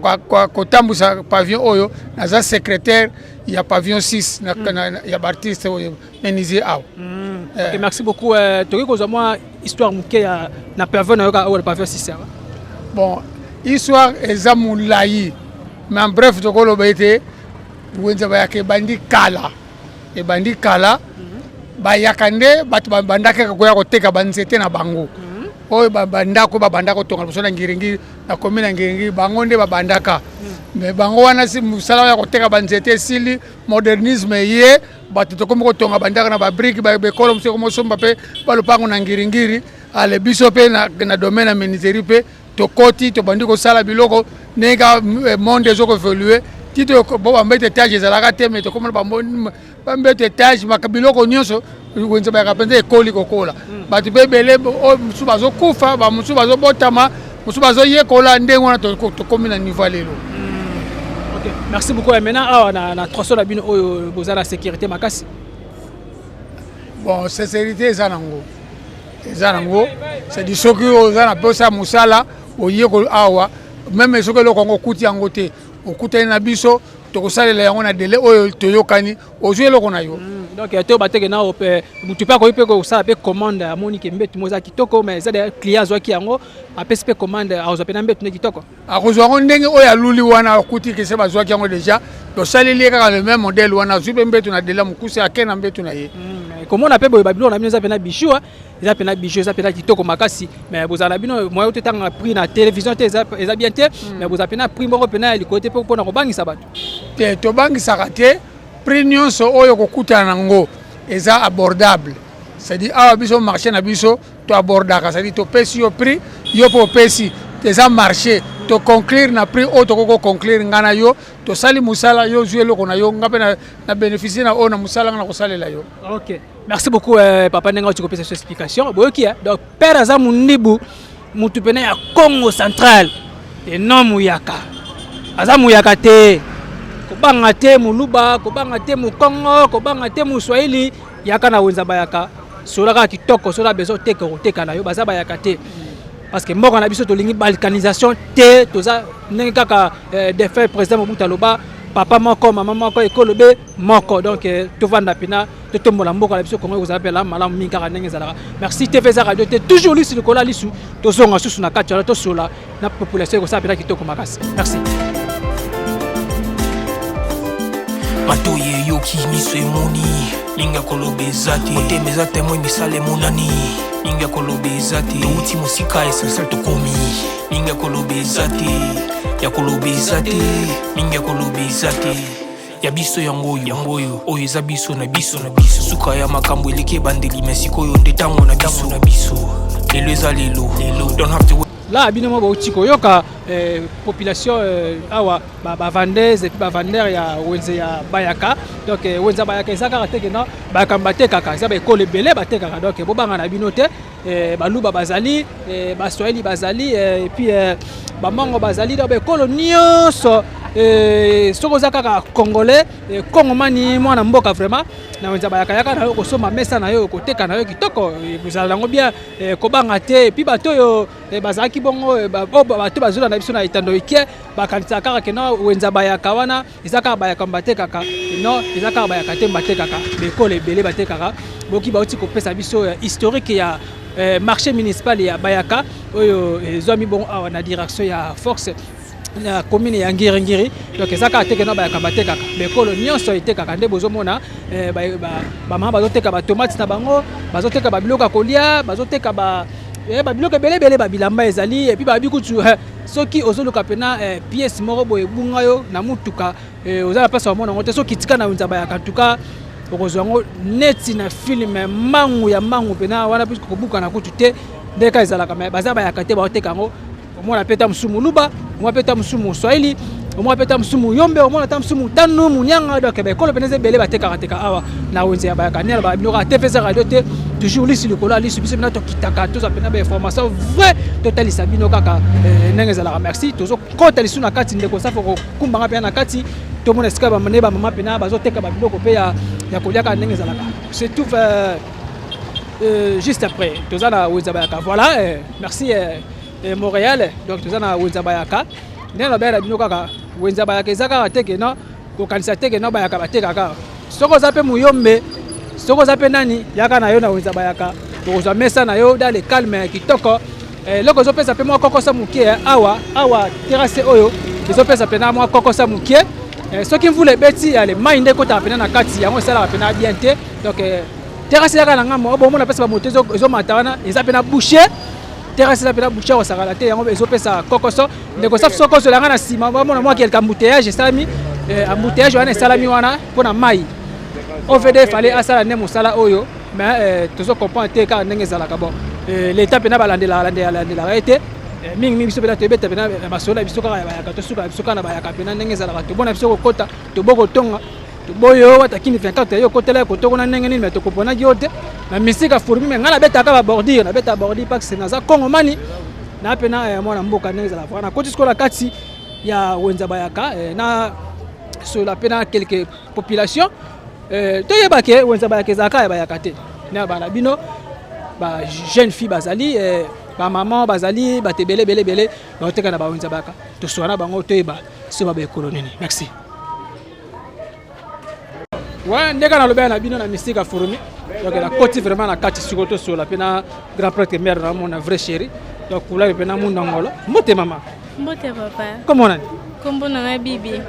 kotambusa pavillon oyo. Naza secrétaire ya pavillon 6 ya baartiste oyo, menuisier awa. Ok, merci beaucoup. Tokoki kozwa mwa histoire moke ya na pavillon na yoka oyo, na pavillon 6 awa? Bon, histoire eza molai, mais en bref tokoloba ete wenze Bayaka ebandi kala, ebandi kala. Bayaka nde bato babandaki koya koteka banzete na bango oyo bandako babanda kotonga liboso na Ngiringiri, na commune ya Ngiringiri. Bango nde babandaka, mais bango wana si mosala ya koteka banzete esili, modernisme ye, bato tokomi kotonga bandako na babriques. Bekolo mosusu ekomosomba mpe balopango na Ngiringiri. Ale biso mpe na domaine ya menuiserie mpe tokoti, tobandi kosala biloko ndenge kaka monde ezokoévoluer. Ti bo bambeto étage ezalaka te, mais tokomona bambeto étage, biloko nyonso. Wenze bayaka mpenza ekoli kokola. Bato mpe ebele oyo mosusu bazokufa, bamosusu bazobotama, mosusu bazoyekola. Ndenge wana tokomi na niveau ya lelo. Ok, merci beaucoup. Maintenant awa na tronçon na bino oyo, boza na sécurité makasi? Bon, sincérité eza nango, eza nango. C'est-à-dire soki oza na posa ya mosala, oyekoli awa, même soki eloko yango okuti yango te, okutani na biso, tokosalela yango na délai oyo toyokani, ozwi eloko na yo. Donc to bateke na mutu mpe akoki mpe kosala mpe commande, amoni ke mbetu mo eza kitoko, mais eza de client azwaki yango, apesi mpe commande, azwa mpe na mbetu nde kitoko. Akozwa yango ndenge oyo aluli wana, akuti kese bazwaki yango déjà, tosaleli ye kaka le même modèle wana, azwi mpe mbetu na délai mokuse, ake na mbetu na ye. Komona mpe boye, babiloko na bino eza mpena bijou, eza mpena bijou, eza mpena kitoko makasi. Mais bozala na bino moyen te tanga prix na télévision te, eza bien te, mais bozala mpena prix moko mpena ya likolo te mpe mpona kobangisa bato. Te, tobangisaka te. Prix nyonso oyo kokutana nango eza abordable. C'est-à-dire awa biso, marché na biso, toabordaka, c'est-à-dire topesi yo prix, yo mpe opesi, eza marché, toconclure na prix oyo tokoki koconclure ngai na yo, tosali mosala, yo ozwi eloko na yo, nga mpe na bénéficie na oyo na mosala nga na kosalela yo. Ok, merci beaucoup papa, ndenge oti kopesa biso explication. Boyoki, donc père aza mondibu, mutu pene ya Congo Central et non muyaka. Aza muyaka te. Kobanga te moluba, kobanga te mokongo, kobanga te moswahili, yaka na wenza bayaka, sola kaka kitoko. Sola besoin oteka, koteka na yo, baza bayaka te, parce que mboka na biso tolingi balkanisation te. Toza ndenge kaka défunt président Mobutu aloba: papa moko, mama moko, ekolo be moko. Donc tovanda mpena, totombola mboka na biso Kongo, ekozala mpela malamu mingi kaka ndenge ezalaka. Merci. TV eza radio te, toujours lisu likolo ya lisu. Tozonga susu na kati wana, tosola na population, ekosala mpena kitoko makasi. Merci. Matoyi eyoki, miso emoni, mingi ya koloba eza te. Motema eza témoin, misala emonani, mingi ya koloba eza te. Touti mosika, essentiel tokomi, mingi ya koloba eza te, ya koloba eza te, mingi ya koloba eza te. Ya biso yango oyo, yango oyo, oyo eza biso na biso na biso. Suka ya makambo eleki ebandeli, me sikoyo nde ntango na biso na biso. Lelo eza lelo, lelo, don't have to. La bino mo bauti koyoka population awa, bavendeuse et puis bavendeur ya wenze ya bayaka. Donc wenze ya bayaka eza kaka te kena bayaka batekaka, eza baekole ebele batekaka. Donc bobanga na bino te, baluba bazali, baswahili bazali, et puis bamongo bazali. Donc baekolo nyonso, soki oza kaka Congolais, Kongomani, mwana mboka vraiment na wenze bayaka, yaka na yo kosomba mesa na yo, koteka na yo kitoko, kozala yango bien, kobanga te. Et puis bato oyo bazalaki bongo, bato bazolanda biso na etando ike, bakanisaka kaka kena wenza bayaka wana eza kaka bayaka batekaka. Non, eza kaka bayaka te batekaka, baekole ebele batekaka. Boki bauti kopesa biso historique ya marché municipal ya Bayaka oyo ezwami bongo awa na direction ya Force, na commune ya Ngiringiri. Donc eza kaka teke na bayaka batekaka, bekolo nyonso etekaka. Nde bozomona bamama bazoteka batomate na bango, bazoteka babiloko ya kolia, bazoteka babiloko ebele ebele, babilamba ezali. Et puis babi kutu soki ozoluka mpena pièce moko boye ebunga yo na mutuka, oza na place bamona yango te, soki tika na wenza bayaka, en tout cas okozwa yango neti na film mangu ya mangu mpena wana kobukana kutu te. Ndeka ezalaka me baza bayaka te, baoteka yango. Omona mpe ta mosusu moluba, omona mpe ta mosusu moswahili, omona mpe ta mosusu muyombe, omona ta mosusu mutanu, munyanga. Donc baekolo pene eza ebele batekaka teka awa na wenze ya bayaka. Nde na biloko ya TV eza radio te, toujours lisu likolo ya lisu. Biso mpena tokitaka, tozwa mpena bainformation vrai, totalisa bino kaka ndenge ezalaka. Merci. Tozokota lisu na kati. Ndeko Safo kokumbanga mpena na kati, tomona esika nde bamama mpena bazoteka babiloko mpe ya kolia kaka ndenge ezalaka. C'est tout. Juste après toza na wenza bayaka. Voilà, merci Montréal. Donc toza na wenza bayaka. Ndenge nalobela bino kaka, wenza bayaka eza kaka te kena kokanisa te kena bayaka batekaka kaka. Soki oza mpe muyombe, soki oza mpe nani, yaka na yo na wenza bayaka, okozwa mesa na yo dans le calme ya kitoko. Eloko ezopesa mpe mwa kokosa moke awa, awa terrasse oyo ezopesa mpena mwa kokosa moke, soki mvula ebeti, ale mai nde ekotaka mpena na kati, yango esalaka mpena bien te. Donc terrasse yaka na ngambo bomona mpesa bamoto ezomata wana, eza mpena bouché. Terrasse eza mpena bouché, kosakala te, yango ezopesa kokoso. Ndeko Safi, soki ozolanga na nsima, bamona mwa quelque embouteillage esalami. Embouteillage wana esalami wana mpona mai. OVD fallait asala nde mosala oyo, mais tozo comprendre te kaka ndenge ezalaka. Bon, l'état mpena balandelaka, landelaka ye te mingimingi. Biso mpena toyebeta mpena masolo na biso kaka ya bayaka, tosuka na biso kaka na bayaka mpena ndenge ezalaka. Tobona biso kokota, tobokotonga. Toboyi yo Watakini 24, yo okotela koto kuna ndenge nini? Me tokomponaki yo te na misika fourmi. Me ngai nabetaka babordure, nabeta bordure parce naza kongomani na mpe na mwana mboka ndenge ezala. Vraimen nakoti sikoyo na kati ya wenza bayaka na sola mpe na quelques population. Toyeba ke wenza bayaka ezalaka ya bayaka te, na bana bino ba jeune fille bazali, bamama bazali, bato ebele ebele ebele baoteka na bawenza bayaka. Tosola na bango, toyeba so ba baekolo nini. Merci. Ouais, ndenge nalobela na bino na mystique ya fourmi. Donc nakoti vraiment na kati sikoyo, tosola mpe na grand prêtre mare na mona vrai chéri. Donc kulabi mpe na munda ngolo. Mbote mama. Mbote papa. Kombo nani? Kombo na ngai Bibi.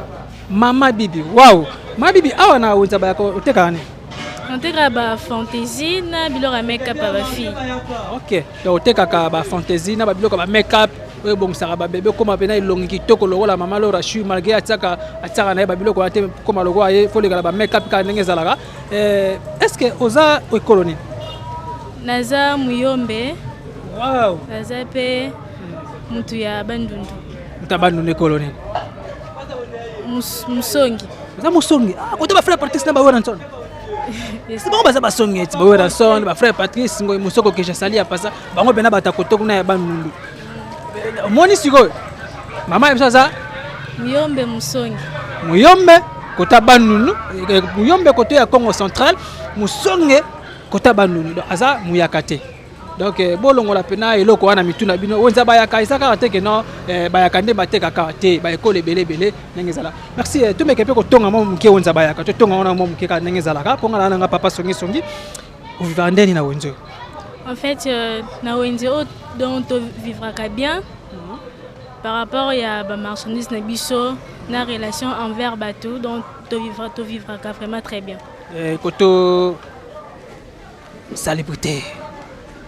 Mama Bibi, wow. Mama Bibi, awa na wenza bayaka otekaka nini? Natekaka bafantaisie na biloko ya make-up ya bafille. Ok, donc otekaka bafantaisie na babiloko ya bamake-up oyo ebongisaka babebe okóma mpena elongi kitoko lokola mama Lora Shu, malgré atiaka na ye babiloko wana te. Kóma lokola ye, fo lekala bamake-up kaka ndenge ezalaka. Est ce que oza ekolo nini? Naza Muyombe. Naza mpe mutu ya Bandundu. Moto ya Bandundu, ekolo nini? Musongi. Oza Mosongi. Ah, kote bafrère Patrice na bawera nsono, si bango baza basongi eti bawera son, bafrère Patrice Ngoi Mosoko kesha sali ya pasa bango mpena bato ya kote kuna ya Bandundu. Omoni sikoyo mama ya biso aza Muyombe Musongi. Muyombe kota Bandundu, Muyombe kote ya Congo Central, Musonge kota Bandundu. Donc aza muyaka te. Donc bolongola mpena eloko wana mitu na bino. Oyo eza bayaka, eza kaka te ke non, bayaka nde bateka kaka te, baekole ebele ebele ndenge ezala. Merci. Tomeke mpe kotonga mwa moke oyo nza bayaka, totonga wana mwa moke kaka ndenge ezalaka mpo nga na nanga papa songisongi. Ovivaka ndeni na wenze oyo? En fait, na wenze oyo, donc tovivraka bien par rapport ya bamarchandise na biso na relation envers bato. Donc tovivraka vraiment très bien. Koto salubrité?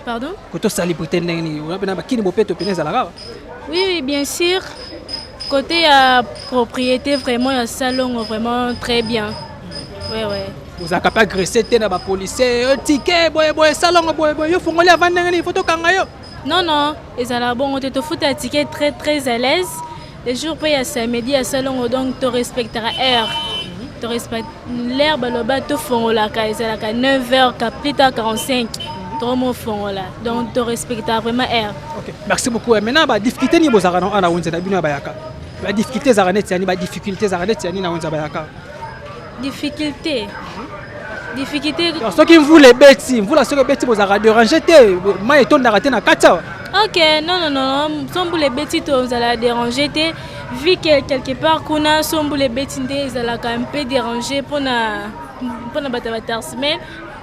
Pardon? Koto salubrité ndenge nini? Oza mpena bakini bopeto pene ezalaka awa? Oui, bien sûr. Côté ya propriété vraiment ya salongo, vraiment très bien. Ouais. Ozalaka mpe agressé te na bapolicier, tike boyeboye, salongo boyeboye, yo fongoli avant ndenge nini, fo tokanga yo? Non, ezalaka bongo te. Tofuta ticket très très à l'aise. Les jours mpe ya samedi ya salongo, donc torespectaka heure, torespecte l'heure baloba tofongolaka, ezalaka 9 heures ka plus tard 45 tokomofongola. Donc torespectaka vraiment heure. Ok, merci beaucoup. Maintenant, badifficulté nini bozalaka na na wenze na bino ya bayaka? Badifficulté ezalaka neti ya nini? Badifficulté ezalaka neti ya nini na wenze ya bayaka? Difficulté? Donc, soki mvula ebeti, mvula soki ebeti, bozalaka dérange te? Mai etondaka te na kati awa? Ok, non, so mbula ebeti, tozala dérange te, vu que quelque part kuna so mbula ebeti nde ezalaka un peu dérange mpona bato ya bataximen,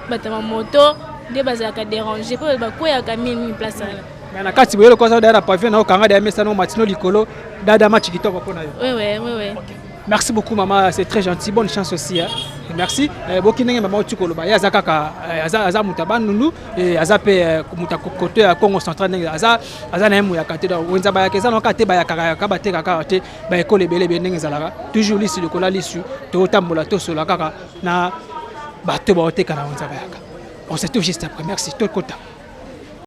bato ya bamoto nde bazalaka dérange mpo bakweyaka mingi place wana. Mais na kati boye lokola daya na pavillon na okanga daya mesa no matino likolo dada match kitoko mpona yo. Oui. Merci beaucoup maman, c'est très gentil. Bonne chance aussi, hein. Et merci. Boki ndenge mama oti koloba, ye aza kaka aza moto ya Bandundu, aza mpe moto ya kote ya Congo Central ndenge aza na ye moyaka te. Donc wenza bayaka eza na kaka te, bayakaka yaka bateka kaka te, baekole ebele ebele ndenge ezalaka toujours lisu likolo ya lisu. Totambola, tosola kaka na bato baoteka na wenza bayaka. On se trouve juste après. Merci. Tokota.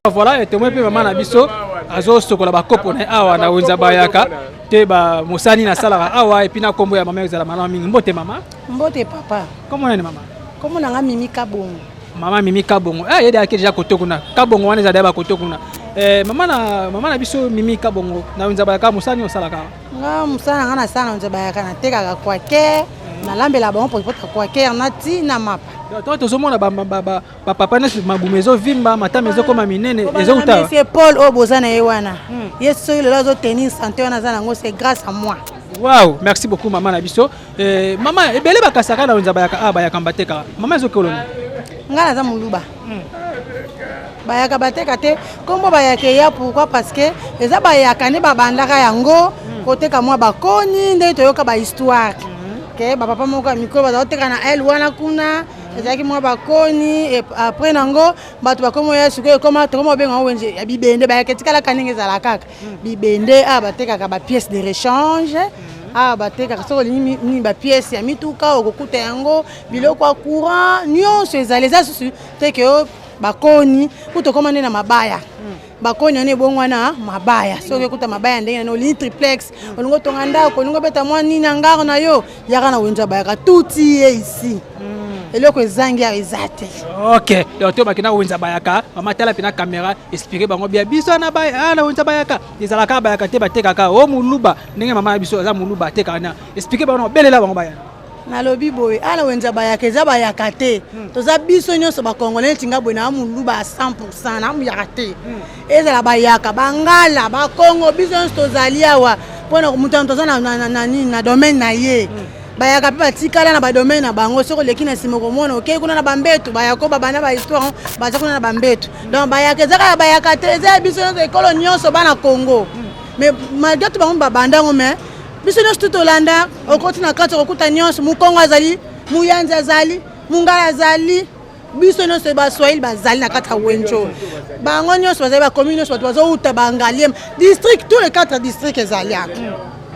Voilà, tomoi mpe mama na biso azosokola bakopo na ye awa na wenza bayaka te. Mosani nasalaka awa et puis na nkombo ya mama ezala malamu mingi. Mbote mama. Mbote papa. Kombo nani mama? Kombo na nga Mimi Kabongo. Mama Mimi Kabongo, ye deyaki deja koto kuna. Kabongo wana eza deya bakoto kuna. Mama na biso Mimi Kabongo, na wenza bayaka mosani osalaka? Nga mosala na nga nasala na wenza bayaka, natekaka kwaker, nalambela bango potipota kwaker na ntina mapa. To tozomona bapapa nyonso mabumu ezovimba, matama ezokoma minene, ezouta? Monsieur Paul oyo boza na ye wana, ye soki lelo azotenir santé wana aza nango, c'est grâce à moi. Wow, merci beaucoup mama na biso. Mama, ebele bakasaka na wenza bayaka awa, bayaka batekaka. Mama, ezokoloni? Ngai naza Moluba. Bayaka bateka te. Nkombo bayaka eya pourquoi? Parce que eza bayaka nde babandaka yango koteka mwa bakoni. Ndenge toyoka bahistoire ke bapapa moko ya mikolo baza koteka na ele wana kuna, ezalaki mwa bakoni. Après nango bato bakomi oya. Sikoyo ekoma, tokoma obenga yango wenze ya bibende. Bayaka etikalaka ndenge ezala kaka bibende. Awa batekaka bapièce de rechange, awa batekaka soki olingi nini, bapièce ya mituka okokuta yango, biloko ya courant nyonso ezali. Eza susu te ke oyo. Bakoni kutu okoma nde na mabaya. Bakoni wana ebongwana mabaya. Soki okuta mabaya ndenge na olingi triplex, olingi otonga ndako, olingi obeta mwa nini angare na yo, yaka na wenze bayaka, tout y est ici. Eloko ezangi awa eza te. Ok, donc to bakenda wenza bayaka, mama tala pena caméra, expliquer bango bien biso na ba na wenza bayaka, ezalaka bayaka te batekaka o muluba ndenge mama na biso aza muluba atekaka na expliquer bango belela bango baya. Nalobi boye, ala wenza bayaka eza bayaka te. Toza biso nyonso bakongolais, neti nga boye na muluba à 100%, na muyaka te. Ezala bayaka, bangala, bakongo, biso nyonso tozali awa mpona moto na moto aza na nini, na domaine na ye. Bayaka mpe batikala na badomaine na bango. Soki oleki na nsima okomona okei kuna na bambeto, bayako babanda bahistoire, baza kuna na bambeto. Donc bayaka eza kaka bayaka te, eza ya biso nyonso, ekolo nyonso bana Congo. Mais malgré tout bango babanda yango, mais biso nyonso tu tolanda. Okoti na kati okokuta nyonso, mokongo azali, moyanzi azali, mongala azali, biso nyonso baswahili bazali na kati ya wenjo. Bango nyonso bazali, bakomi nyonso, bato bazouta bangaliema district, tous les quatre district ezali aka: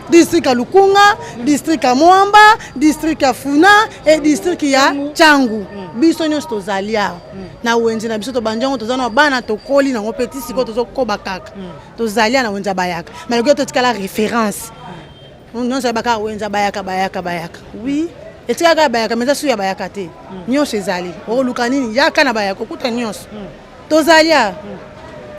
district ya Lukunga, district ya Mwamba, district ya Funa e district ya Tshangu. Biso nyonso tozali awa na wenze na biso, tobandi yango, toza na bana, tokoli nango mpe ti sikoyo tozokoba kaka. Tozali awa na wenze ya bayaka, malgré totikala référence nyonso ayebaka wenze bayaka, bayaka, bayaka. Oui, etikala kaka bayaka, mais eza su ya bayaka te. Nyonso ezali, okoluka nini, yaka na bayaka, okuta nyonso, tozali awa.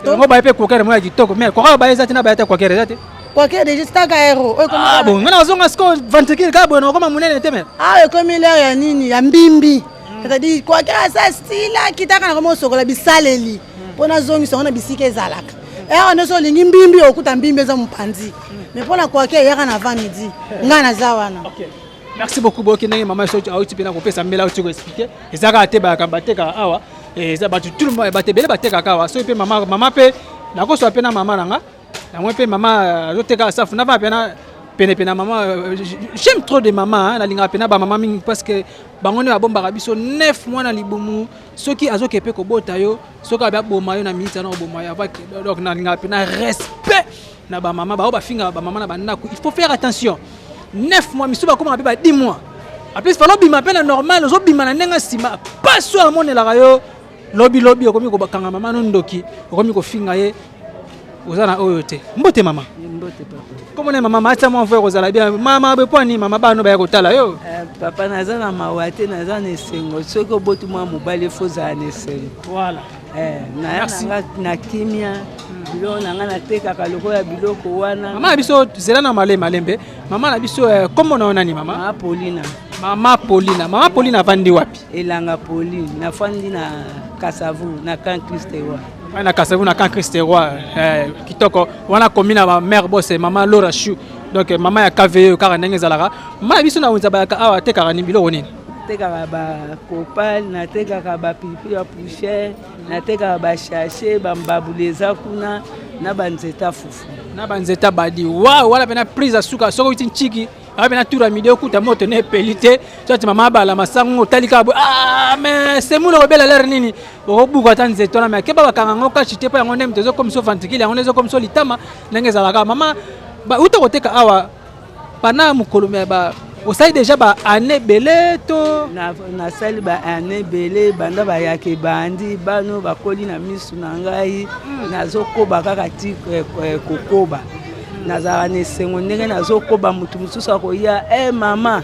Yango baye mpe kwakere moko ya kitoko, mais kwaka baye eza te na baya te, kwakere eza te. Kwakere déjà staka ero oyo. Ah bon, nga nazonga sikoyo ventricule kaka boye, nakokoma monene te, mais awa ekomi l'heure ya nini, ya mbimbi, c'est-à-dire kwakere asa style akitaka na koma osokola bisaleli mpo nazongisa yango na bisika ezalaka. Ere nyonso olingi mbimbi, okuta mbimbi eza mopanzi, mais mpona kwakere eyaka na avant midi, ngai naza wana. Merci beaucoup. Boyoki ndenge mama so auti mpena kopesa mbela, auti koexpliquer. Eza kaka te bayaka batekaka awa, eza bato, tout le monde, bato ebele batekaka awa. Soki mpe mama, mama mpe nakoswa mpe na mama na nga yango mpe mama azoteka safu nava mpe na penepene ya mama. J'aime trop de mama, nalingaka mpena bamama mingi parce que bango nde babombaka biso 9 mois na libumu. Soki azoke mpe kobota yo, soki abi aboma yo na minute wana, oboma yo. Donc nalingaka mpena respect na bamama. Bao bafingaka bamama na bandako, il faut faire attention. 9 mois, misu bakomaka mpe ba 10 mois. En plus falo obima mpe na normal, ozobima na ndenge nsima pasi oyo amonelaka yo. Lobilobi okomi kokanga mama no ndoki, okomi kofinga ye, oza na oyo te. Mbote mama. Mbote papa. Komona mama matia mwa mvue kozala bien mama bepwani mama bano baya kotala yo. Papa, naza na mawa te, naza na esengo. Soki oboti mwa mobali, efo ozala na esengo. Voilà. Naya nanga na kimia, biloko na nga natekaka lokola biloko wana. Mama na biso, zela na malembe malembe. Mama na biso, kombo na yo nani mama? Mama Paulina. Mama Paulina, mama Paulina avandi wapi? Elanga Pauline, nafandi na Kasavu, na camp Christ Roi. Wana na Kasavu, na camp Christ Roi. Kitoko wana, komi na bamare bose mama Laura Chou, donc mama ya KVE kaka ndenge ezalaka. Mama na biso, na wenza bayaka awa atekaka ni biloko nini? Natekaka bakopal, natekaka bapilipili ya poussière, natekaka basachet, bambabula eza kuna na banzeta fufu. Na banzeta badi wa wana mpena prise ya suka. Soki outi ntiki awa mpena tour ya midi, okuta moto ne epeli te. So ati mama abala masango, otali kaka boye, ah mais semule okobela lere nini, okobuka ata nzete wana. Mais akeba bakanga yango kashi te, mpo yango nde moto ezokomisa ventricule, yango nde ezokomisa litama ndenge ezalaka. Mama, uta koteka awa pendant mokolo me ba osali déjà ba année ebele to? Nasali ba année ebele banda bayaka ebandi. Bano bakoli na misu na ngai, nazokoba kaka ti kokoba. Nazalaka na esengo ndenge nazokoba. Motu mosusu akoya: "E mama,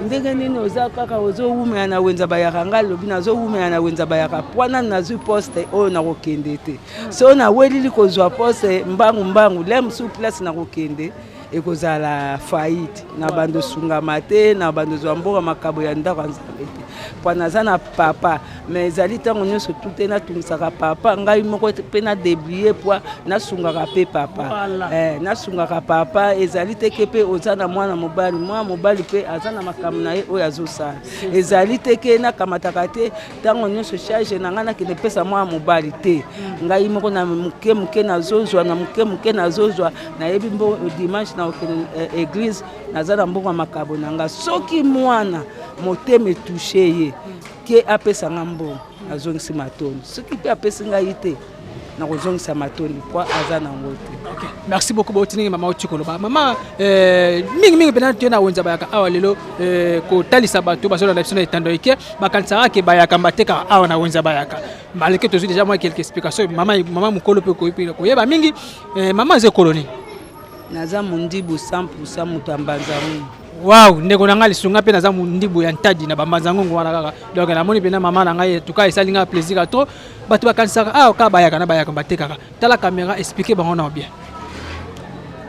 ndenge nini oza kaka ozowumela na wenza bayaka?" Ngai alobi: "Nazowumela na wenza bayaka mpo nani nazwi poste oyo, nakokende te. So nawelili kozwa poste mbangu mbangu, le mosusu place nakokende ekozala faillite na bando osungama te, na bando ozwa mboka makabo ya ndako ya Nzambe te, mpo naza na papa." Mais ezali ntango nyonso tu te natungisaka papa. Ngai moko mpe nadébrouiller po nasungaka mpe papa. Nasungaka papa. Ezali te ke mpe oza na mwana mobali, mwana mobali mpe aza na makambo na ye oyo azosala. Ezali te ke nakamataka te ntango nyonso charge na ngai nakende pesa mwana mobali te. Ngai moko na moke moke nazozwa, na moke moke nazozwa. Nayebi mbo dimanche nakokende église, naza na mbongo ya makabo na nga. Soki mwana motema etoucher ye ke apesa nga mbongo, nazongisi matondo. Soki mpe apesi ngai te, Nakozongisa matondi po aza nango te. Okay. Merci beaucoup bauti ndenge mama oti koloba mama mingi mingi mpena toye na wenza bayaka awa lelo kotalisa bato bazolanda biso na etando eke bakanisaka ke bayaka batekaka awa na wenza bayaka, malgré tozwi déjà mwa quelques explications. Mama, mama mokolo mpe koyeba mingi. Mama aza ekolo nini? Naza mondibu 100, moto ya Mbanza Ngungu. Waw, ndeko na ngai lisunga mpe naza mondibu ya Ntadi na Bambanza Ngungu wana kaka. Donc namoni mpena mama na ngai, tuka esali ngai plaisir ya trop. Bato bakanisaka awa kaka bayaka na bayaka batekaka. Tala caméra, explique bango na bien.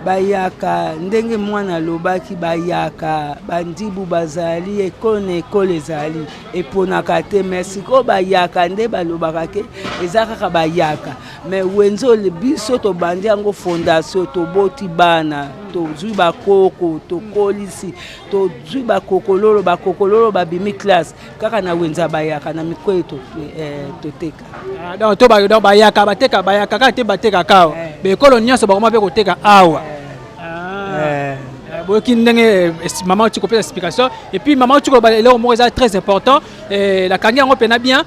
Bayaka ndenge mwana alobaki, bayaka bandibu bazali ekolo na ekolo, ezali eponaka te. Mais sikoyo bayaka nde balobaka ke eza kaka bayaka. Mais wenze oyo biso tobandi yango fondation, toboti bana, tozwi bakoko, tokolisi, tozwi bakokololo, bakokololo babimi classe kaka na wenze bayaka na mikolo toteka. Ah, donc to donc bayaka bateka, bayaka kaka te, batekaka awa. Bekolo nyonso bakoma mpe koteka awa. Boyoki ndenge mama oti kopesa explication. Et puis mama oti koloba eloko moko eza très important, nakangi yango mpena bien,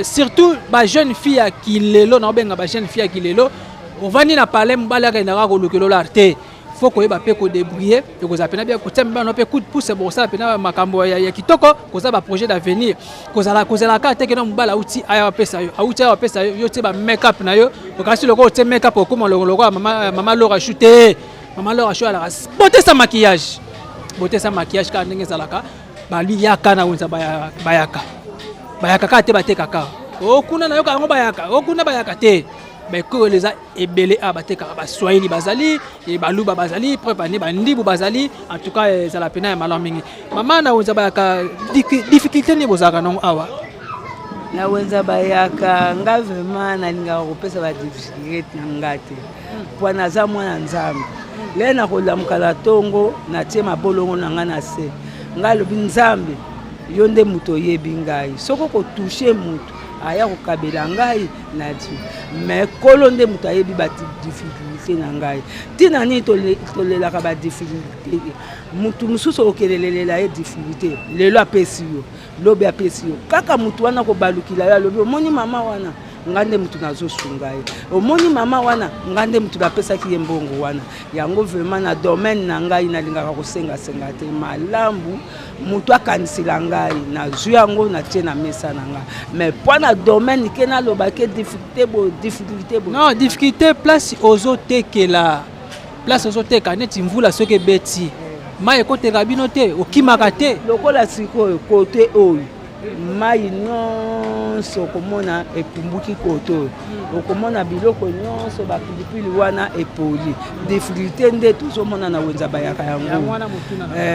surtout bajeune fille ya kilelo. Na obenga bajeune fille ya kilelo, ovandi na palais, mobali akendaka kolukela olar te. Faut koyeba mpe kodébrouiller. Ekozala mpena bien kotia mibano mpe coup de pouce, bokosala mpena makambo ya kitoko, kozala baprojet d'avenir. Kozala kozala kaka te kena mobali auti aya apesa yo, auti aya apesa yo, yo tie bamake up na yo, okasi lokola otie make up, okóma lokola mama Laura Chou te. Mama Laura Chou alaka beauté sans maquillage, beauté sans maquillage kaka ndenge ezalaka. Babi yaka na wenza bayaka, bayaka kaka te, batekaka okuna nayoka yango, bayaka okuna, bayaka te. Baekolo eza ebele awa batekaka. Baswahili bazali, baluba bazali, preuve ane bandibu bazali. En tout cas ezala pena ya malamu mingi. Mama, na wenza bayaka, difficulté nini bozalaka nango awa? Na wenza bayaka, nga vraiment nalingaka kopesa badifficulté na nga te, po naza mwana Nzambe. Le nakolamuka na ntongo, natie mabolongo na nga na se, ngai alobi: "Nzambe, yo nde moto oyebi ngai. Soki okotouche moto aya kokabela ngai na Dieu, mais Kolo nde moto ayebi badifficulté na ngai." Ntina nini tolelaka badifficulté? Motu mosusu okelelela ye difficulté lelo, apesi yo lobi, apesi yo kaka. Motu wana kobalukila yo, alobi: "Omoni mama wana, nga nde motu nazosunga ye. Omoni mama wana, nga nde motu napesaki ye mbongo wana." Yango vraiment na domaine na ngai nalingaka kosengasenga te. Malambu motu akanisela ngai, nazwi yango, natie na mesa na ngai. Mais mpo na domaine ke naloba ke difficulté boye, difficulté boye. Non, difficulté place ozotekela, place ozoteka, neti mvula soki ebeti, mai ekoteka bino te, okimaka te? Lokola sikoyo kote oyo, mai nyonso okomona epumbuki. Kote oyo okomona biloko nyonso, bapilipili wana epoli. Difficulté nde tozomona na wenza bayaka yango.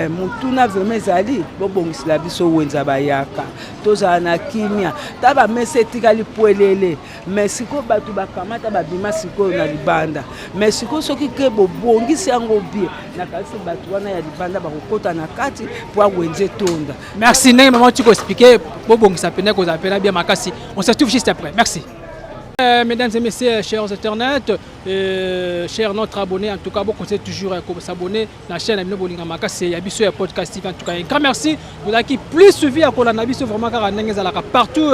Motuna vraiment ezali: bobongisela biso wenza bayaka, tozala na kimia. Ta bamesa etikali pwelele, mais sikoyo bato bakamata, babima sikoyo na libanda. Mais sikoyo soki ke bobongisi yango bien, nakanisi bato wana ya libanda bakokɔta na kati po awenze etonda. Merci ndenge mama oti koexpliquer. Bobongisa pene, kozala pena bien makasi. On se retrouve juste après, merci. Mesdames et messieurs, chers internautes, chers notre abonnés, en tout cas, beaucoup toujours s'abonner à la chaîne ya bino bolinga makasi, ya biso ya podcast TV. En tout cas, un grand merci. Vous avez plus suivi à kolanda biso vraiment kaka ndenge ezalaka partout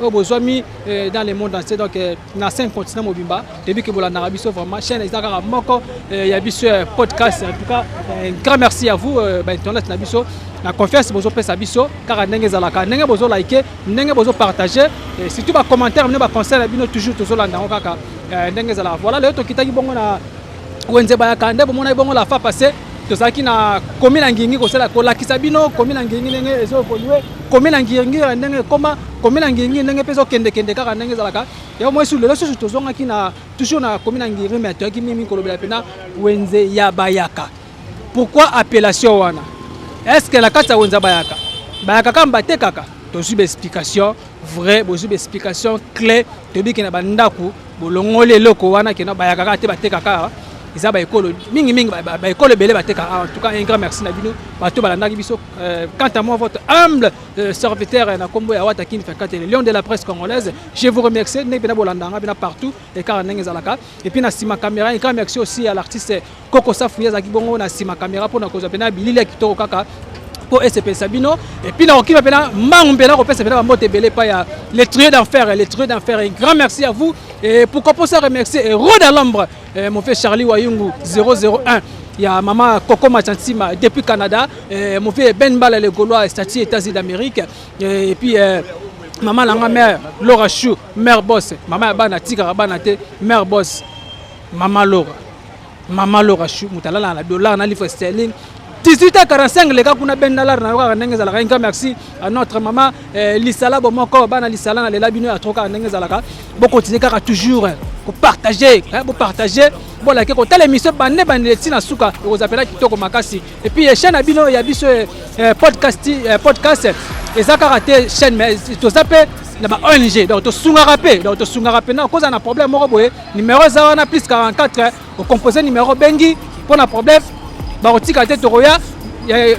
oyo bozwami dans le monde entier, donc na cinq continents mobimba. Depuis que bolandaka biso vraiment, chaîne eza kaka moko, ya biso ya podcast. En tout cas, un grand merci à vous, ba internet na biso, na confiance bozopesa biso kaka ndenge ezalaka, ndenge bozolike, ndenge bozopartage, surtout bacommentaire bino, baconseil na bino, toujours tozolanda yango kaka ndenge ezalaka. Voilà, lelo tokitaki bongo na wenze bayaka nde bomonaki bongo la fois passée tozalaki na komi na Ngiringi, kosala kolakisa bino komi na Ngiringi ndenge ezoévolue, komi na Ngiringi ndenge ekoma, komi na Ngiringi ndenge mpe ezokendekende kaka ndenge ezalaka. Yango moi su lelo susu tozongaki na toujours na komi na Ngiringi, mais toyaki mingi kolobela mpena wenze ya bayaka. Pourquoi appellation wana? Est ce que na kati ya wenze bayaka, bayaka kaka batekaka? Tozwi baexplication vrai, bozwi baexplication clé. Toyebi na bandako bolongoli eloko wana kena bayaka kaka te, batekaka. Eza baekolo mingimingi, baekolo ebele batekaka. En tout cas, un grand merci na bino bato balandaki biso. Quant à moi, votre humble serviteur na nkombo ya Wata Kin Fekate, le lion de la presse congolaise, je vous remercie ndenge mpena bolandanga bina partout ekaka ndenge ezalaka. Et puis na nsima caméra, un grand merci aussi à l'artiste Koko Safu, azalaki bongo na nsima caméra mpona kozwa mpena bilili ya kitoko kaka mpo esepelisa bino. Et puis nakokima mpena mbangu mpena kopesa mpena bambote ebele epai ya le trio d'enfer, le trio d'enfer. Un grand merci à vous. Et pourquoi pas ça remercier Héros d'Alhambra, mon frère Charlie Wayungu 001. Il y a maman Coco Machantima depuis Canada, mon frère Ben Bala le Gaulois, statut États-Unis d'Amérique, et puis maman langa mère Laura Chou, mère boss, maman bana tika bana te, mère boss, maman Laura. Maman Laura Chou, mutalala na dollar na livre sterling. 18h45 les gars kuna ben dollar na yoka ndenge ezalaka. Un grand merci à notre maman Lisala Bomoko, bana Lisala na lela bino ya troka ndenge ezalaka. Bo continuer kaka toujours ko partager, hein, bo partager, bo liker ko tala émission bande bande tina suka ekozapela kitoko makasi. Et puis chaîne na bino ya biso podcast, podcast eza kaka te chaîne, mais toza pe na ba ONG, donc tosungaka pe, donc tosungaka pe na koza na problème moko boye, numéro eza wana plus 44, okomposer numéro bengi mpona problème bakotika te, tokoya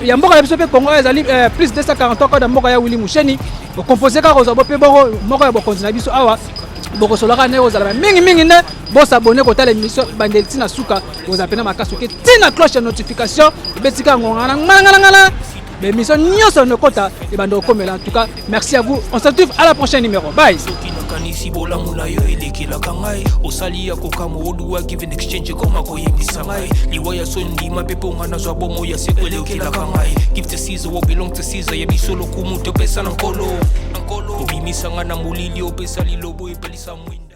ya mboka na biso mpe Congo ezali plus 243 code ya mboka ya Willy Musheni, okomposer kaka kozwa bo mpe bongo moko ya bokonzi na biso awa bokosolaka nde kozala mingimingi nde bosabone kotala émission bandeli ntina suka kozala mpena makasi oke ntina cloche ya notification ebetika ngonga na ngananganangana baémission nyonso nokota ebanda kokomela. En tout cas, merci à vous, on se retrouve à la prochaine numéro, bye. Soki nakanisi bolamu na yo elekelaka ngai, osali ya kokamwa, oduwa give and exchange ekoma koyebisa ngai liwa ya so ndima mpe mponga nazwa bomo ya seko elekelaka ngai. Give to Caesar what belong to Caesar, ya biso lokumu topesa na Nkolo. Obimisanga na molili, opesa lilobo epelisa mwinda.